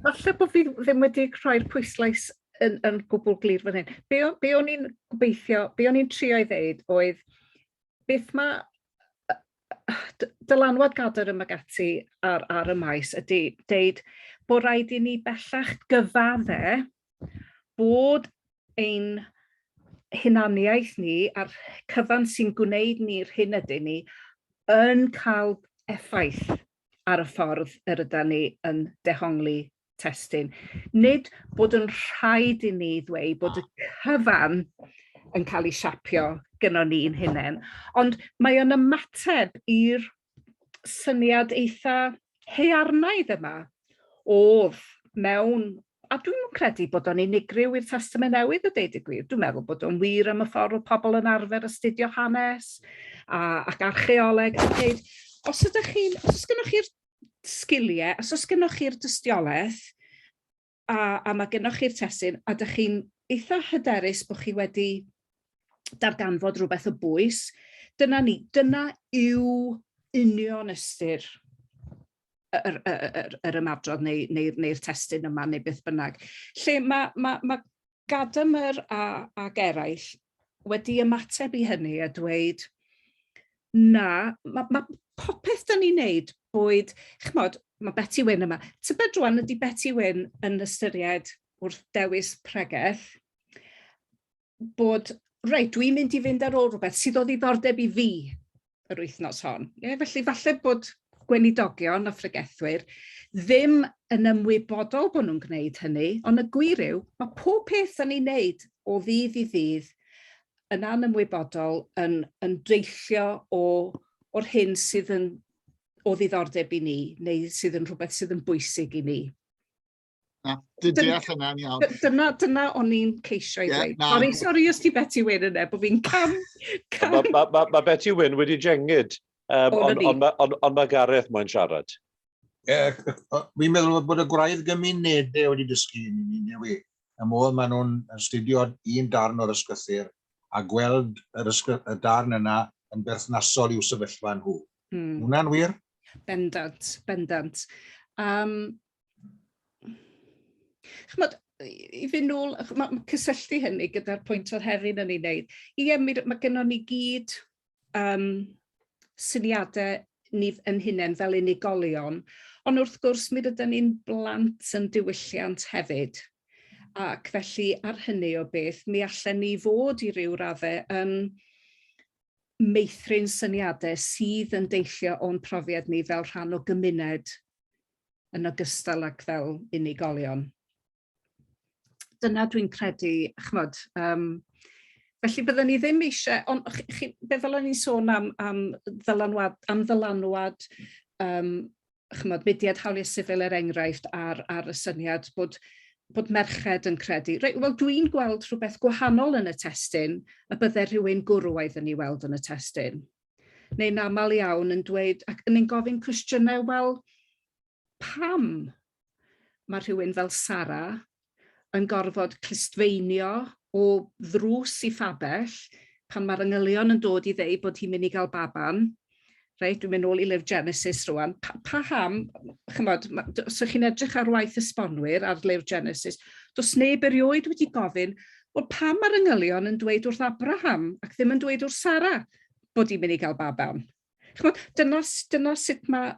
Falle bod fi ddim wedi rhoi'r pwyslais yn, yn gwbl glir fan hyn. Be, be o'n i'n gobeithio, be o'n i'n trio ei ddeud oedd, beth mae dylanwad Gadair y Magati ar, ar y maes ydy deud bod rhaid i ni bellach gyfadde bod ein hunaniaeth ni a'r cyfan sy'n gwneud ni'r hyn ydyn ni yn cael effaith ar y ffordd yr ydan ni yn dehongli testun. Nid bod yn rhaid i ni ddweud bod y cyfan yn cael ei siapio gynnon ni'n hunain, ond mae o'n ymateb i'r syniad eitha haearnaidd yma oedd mewn, a dwi'm yn credu bod o'n unigryw i'r Testament Newydd a deud y gwir, dwi'n meddwl bod o'n wir am y ffordd oedd pobl yn arfer astudio hanes a, ac archeoleg a dweud, os ydych chi'n, os oes gennych chi'r sgiliau, os oes gennych chi'r dystiolaeth a, a mae gennych chi'r testun a dych chi'n eitha hyderus bod chi wedi darganfod rhywbeth o bwys, dyna ni, dyna yw union ystyr yr, yr, yr, yr ymadrodd neu, neu, neu'r testun yma neu beth bynnag. Lle mae, mae, mae Gadamer a, ag eraill wedi ymateb i hynny a dweud, na, mae, mae popeth da ni'n neud, boed, chymod, mae Betty Wyn yma. Tybed rwan ydy Betty Wyn yn ystyried wrth dewis pregeth bod, reit, dwi'n mynd i fynd ar ôl rhywbeth sydd o ddiddordeb i fi yr wythnos hon. Ie, felly falle bod gweinidogion a phregethwyr ddim yn ymwybodol bod nhw'n gwneud hynny, ond y gwir yw, mae pob peth da ni'n neud o ddydd i ddydd yn anymwybodol yn, yn deillio o, o'r hyn sydd yn o ddiddordeb i ni, neu sydd yn rhywbeth sydd yn bwysig i ni. Na, dwi'n deall hynna'n iawn. Dyna, dyna o'n i'n ceisio i ddweud. Sori, sori os ti Betty Wyn yna, bod fi'n cam... cam. Mae ma, ma, ma Betty Wyn wedi jengyd, um, ond on, on, on, on mae Gareth moyn siarad. E, fi'n meddwl bod y gwraidd gymunedau wedi dysgu i ni, neu y modd maen nhw'n astudio un darn o'r ysgrythur a gweld yr ysgry y darn yna yn berthnasol i'w sefyllfa nhw. Mm. Hwnna'n wir? Bendant, bendant. Um, Ch'mod, i fynd nôl, ma' cysylltu hynny gyda'r pwynt oedd Hefin yn ei wneud. Ie, mi, mae gennon ni gyd um, syniadau ni yn hunain fel unigolion, ond wrth gwrs mi rydyn ni'n blant yn diwylliant hefyd. Ac felly ar hynny o beth, mi allen ni fod i ryw raddau yn meithrin syniadau sydd yn deillio o'n profiad ni fel rhan o gymuned yn ogystal ag fel unigolion. Dyna dwi'n credu, ch'mod, um, felly byddwn ni ddim eisiau, ond chi, chi, be fel o'n i'n sôn am, am ddylanwad, am ddylanwad um, ch'mod, mudiad hawliau sifil er enghraifft ar, ar y syniad bod bod merched yn credu, reit, wel dwi'n gweld rhywbeth gwahanol yn y testun y bydde rhywun gwrywaidd yn ei weld yn y testun. Neu'n aml iawn yn dweud, ac yn ein gofyn cwestiynau, wel, pam mae rhywun fel Sara yn gorfod clustfeinio o ddrws i phabell pan mae'r angylion yn dod i ddeud bod hi'n mynd i gael baban, reit, dwi'n mynd nôl i lyfr Genesis rwan, pa, paham, chymod, os ydych chi'n edrych ar waith esbonwyr ar lyfr Genesis, does neb erioed wedi gofyn, wel pam mae'r angylion yn dweud wrth Abraham ac ddim yn dweud wrth Sara bod hi'n mynd i gael baban? Chymod, dyna, dyna sut mae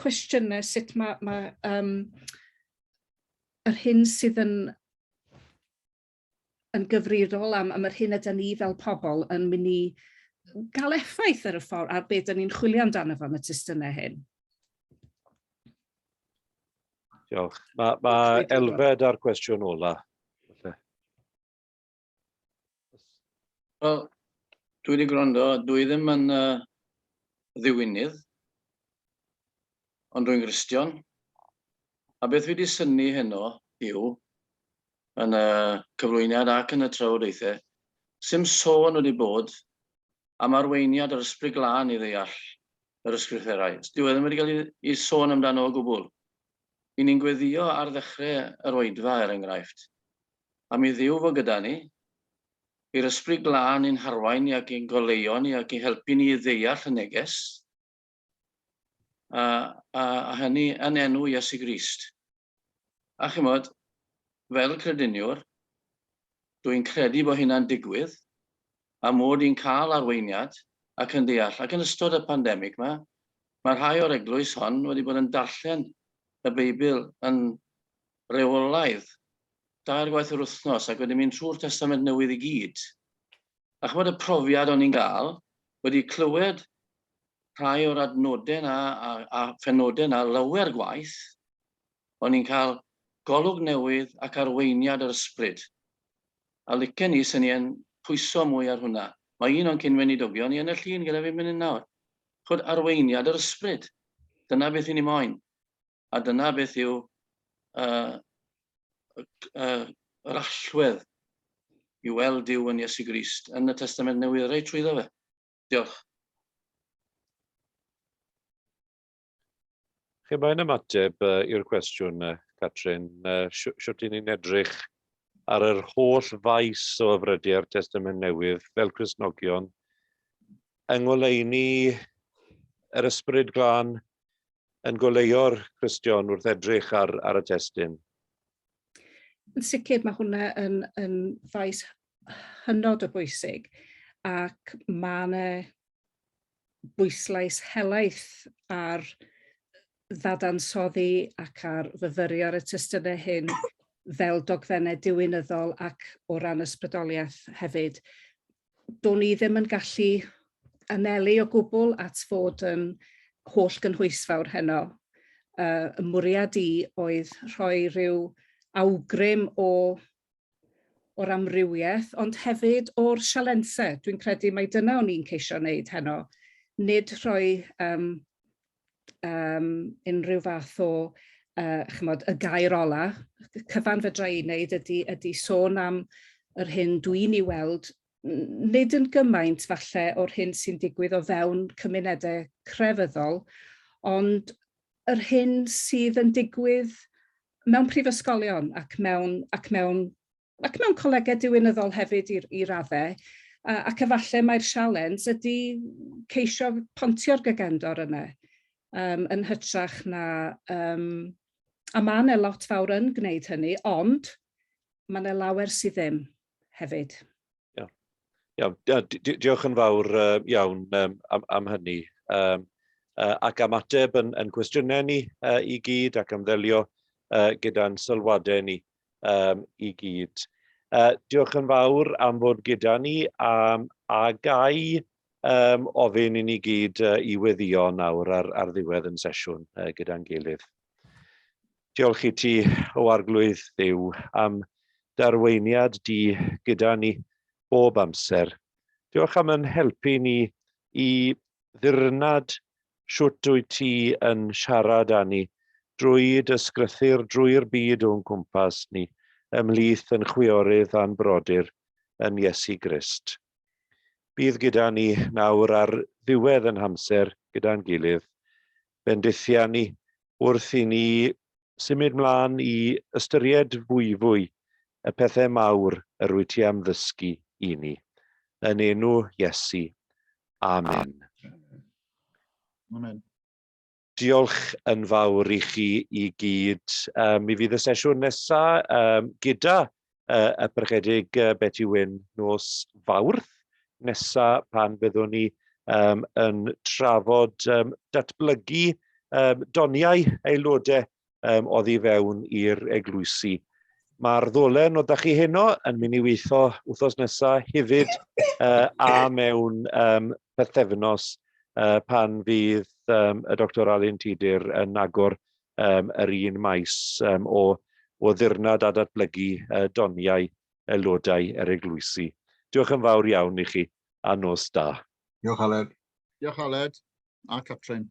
cwestiynau, sut mae, mae um, yr hyn sydd yn yn gyfrifol am, am yr hyn ydyn ni fel pobl yn mynd i gael effaith ar y ffordd, ar beth ydyn ni'n chwilio amdano fo yn y testunau hyn. Diolch. Mae, mae Elfed ar cwestiwn ola. Wel, dwi wedi gwrando, dwi ddim yn uh, ddiwinydd, ond dwi'n Gristion. A beth fi wedi synnu heno yw, yn y cyflwyniad ac yn y trafodaethau, sy'm sôn wedi bod am arweiniad yr Ysbryd Glân i ddeall yr ysgrythurau. Dyw e ddim wedi cael ei, ei sôn amdano o gwbl. I ni'n gweddio ar ddechrau yr oedfa, er enghraifft, am i Dduw fod gyda ni, i'r Ysbryd Glân i'n harwain ni ac i'n goleuo ni ac i helpu ni i ddeall y neges, a, a, a hynny yn enw Iesu Grist. A chimod, fel crediniwr, dwi'n credu bod hynna'n digwydd, a mod i'n cael arweiniad ac yn deall. Ac yn ystod y pandemig yma, mae rhai o'r eglwys hon wedi bod yn darllen y Beibl yn reolaidd, dair gwaith yr wythnos, ac wedi mynd trwy'r Testament Newydd i gyd. A chymod y profiad o'n i'n gael, wedi clywed rhai o'r adnodau 'na a, a phenodau 'na lawer gwaith, o'n i'n cael golwg newydd ac arweiniad yr ysbryd. A licen i sy'n i'n pwyso mwy ar hwnna. Mae un o'n cyn-weinidogion ni yn y llun gyda fi mynd nawr. Chwyd arweiniad yr ysbryd. Dyna beth i ni moyn. A dyna beth yw uh, uh, yr allwedd i weld Duw yn Iesu Grist yn y Testament Newydd reit trwyddo fe. Diolch. Chi mae'n ymateb uh, i'r cwestiwn, uh, Catrin. Uh, Siwt i ni'n edrych ar yr holl faes o yfrydiau'r Testament Newydd fel Cristnogion, yng ngoleuni yr Ysbryd Glân yn goleuo'r Cristion wrth edrych ar, ar y testun? Yn sicr mae hwnna yn, yn faes hynod o bwysig ac mae yna bwyslais helaeth ar ddadansoddi ac ar fyfyrio ar y testunau hyn fel dogfennau diwinyddol ac o ran ysbrydoliaeth hefyd. Do'n i ddim yn gallu anelu o gwbl at fod yn holl gynhwysfawr heno. Uh, y mwriad i oedd rhoi rhyw awgrym o o'r amrywiaeth, ond hefyd o'r sialensau. Dwi'n credu mai dyna o'n i'n ceisio wneud heno. Nid rhoi um, um, unrhyw fath o uh, chymod, y gair ola. Cyfan fedra i wneud ydy, ydy sôn am yr hyn dwi'n ei weld, nid yn gymaint falle o'r hyn sy'n digwydd o fewn cymunedau crefyddol, ond yr hyn sydd yn digwydd mewn prifysgolion ac mewn, ac mewn, ac mewn colegau diwinyddol hefyd i, i raddau. Ac efallai mai'r sialens ydy ceisio pontio'r gagendor yna um, yn hytrach na... Um, a mae yna lot fawr yn gwneud hynny, ond mae yna lawer sydd ddim hefyd. Iawn, diolch yn fawr uh, iawn um, am, am hynny. Um, uh, ac am ateb yn, yn cwestiynau ni uh, i gyd ac am ddelio uh, gyda'n sylwadau ni um, i gyd. Uh, diolch yn fawr am fod gyda ni um, a gai um, ofyn i ni gyd uh, i weddio nawr ar, ar ddiwedd yn sesiwn uh, gyda'n gilydd. Diolch i ti, o Arglwydd Dduw, am darweiniad di gyda ni bob amser. Diolch am yn helpu ni i ddirnad shwt wyt ti yn siarad â ni drwy dy ysgrythur, drwy'r byd o'n cwmpas ni, ymhlith yn chwiorydd a'n brodyr yn Iesu Grist. Bydd gyda ni nawr ar ddiwedd yn hamser gyda'n gilydd. Bendithia ni wrth i ni symud mlaen i ystyried fwyfwy y pethau mawr yr wyt ti am ddysgu i ni. Yn enw Iesu. Amen. Amen. Diolch yn fawr i chi i gyd. Um, mi fydd y sesiwn nesaf um, gyda uh, y Parchedig uh, Betty Wyn nos Fawrth nesaf pan fyddwn ni um, yn trafod um, datblygu um, doniau aelodau um, oddi fewn i'r eglwysi. Mae'r ddolen o da chi heno yn mynd i weithio wythnos nesaf hefyd uh, a mewn um, pythefnos uh, pan fydd um, y Dr Alun Tudur yn agor um, yr un maes um, o, o ddirnad a datblygu uh, doniau aelodau yr eglwysi. Diolch yn fawr iawn i chi a nos da. Diolch Aled. Diolch Aled a Catrin.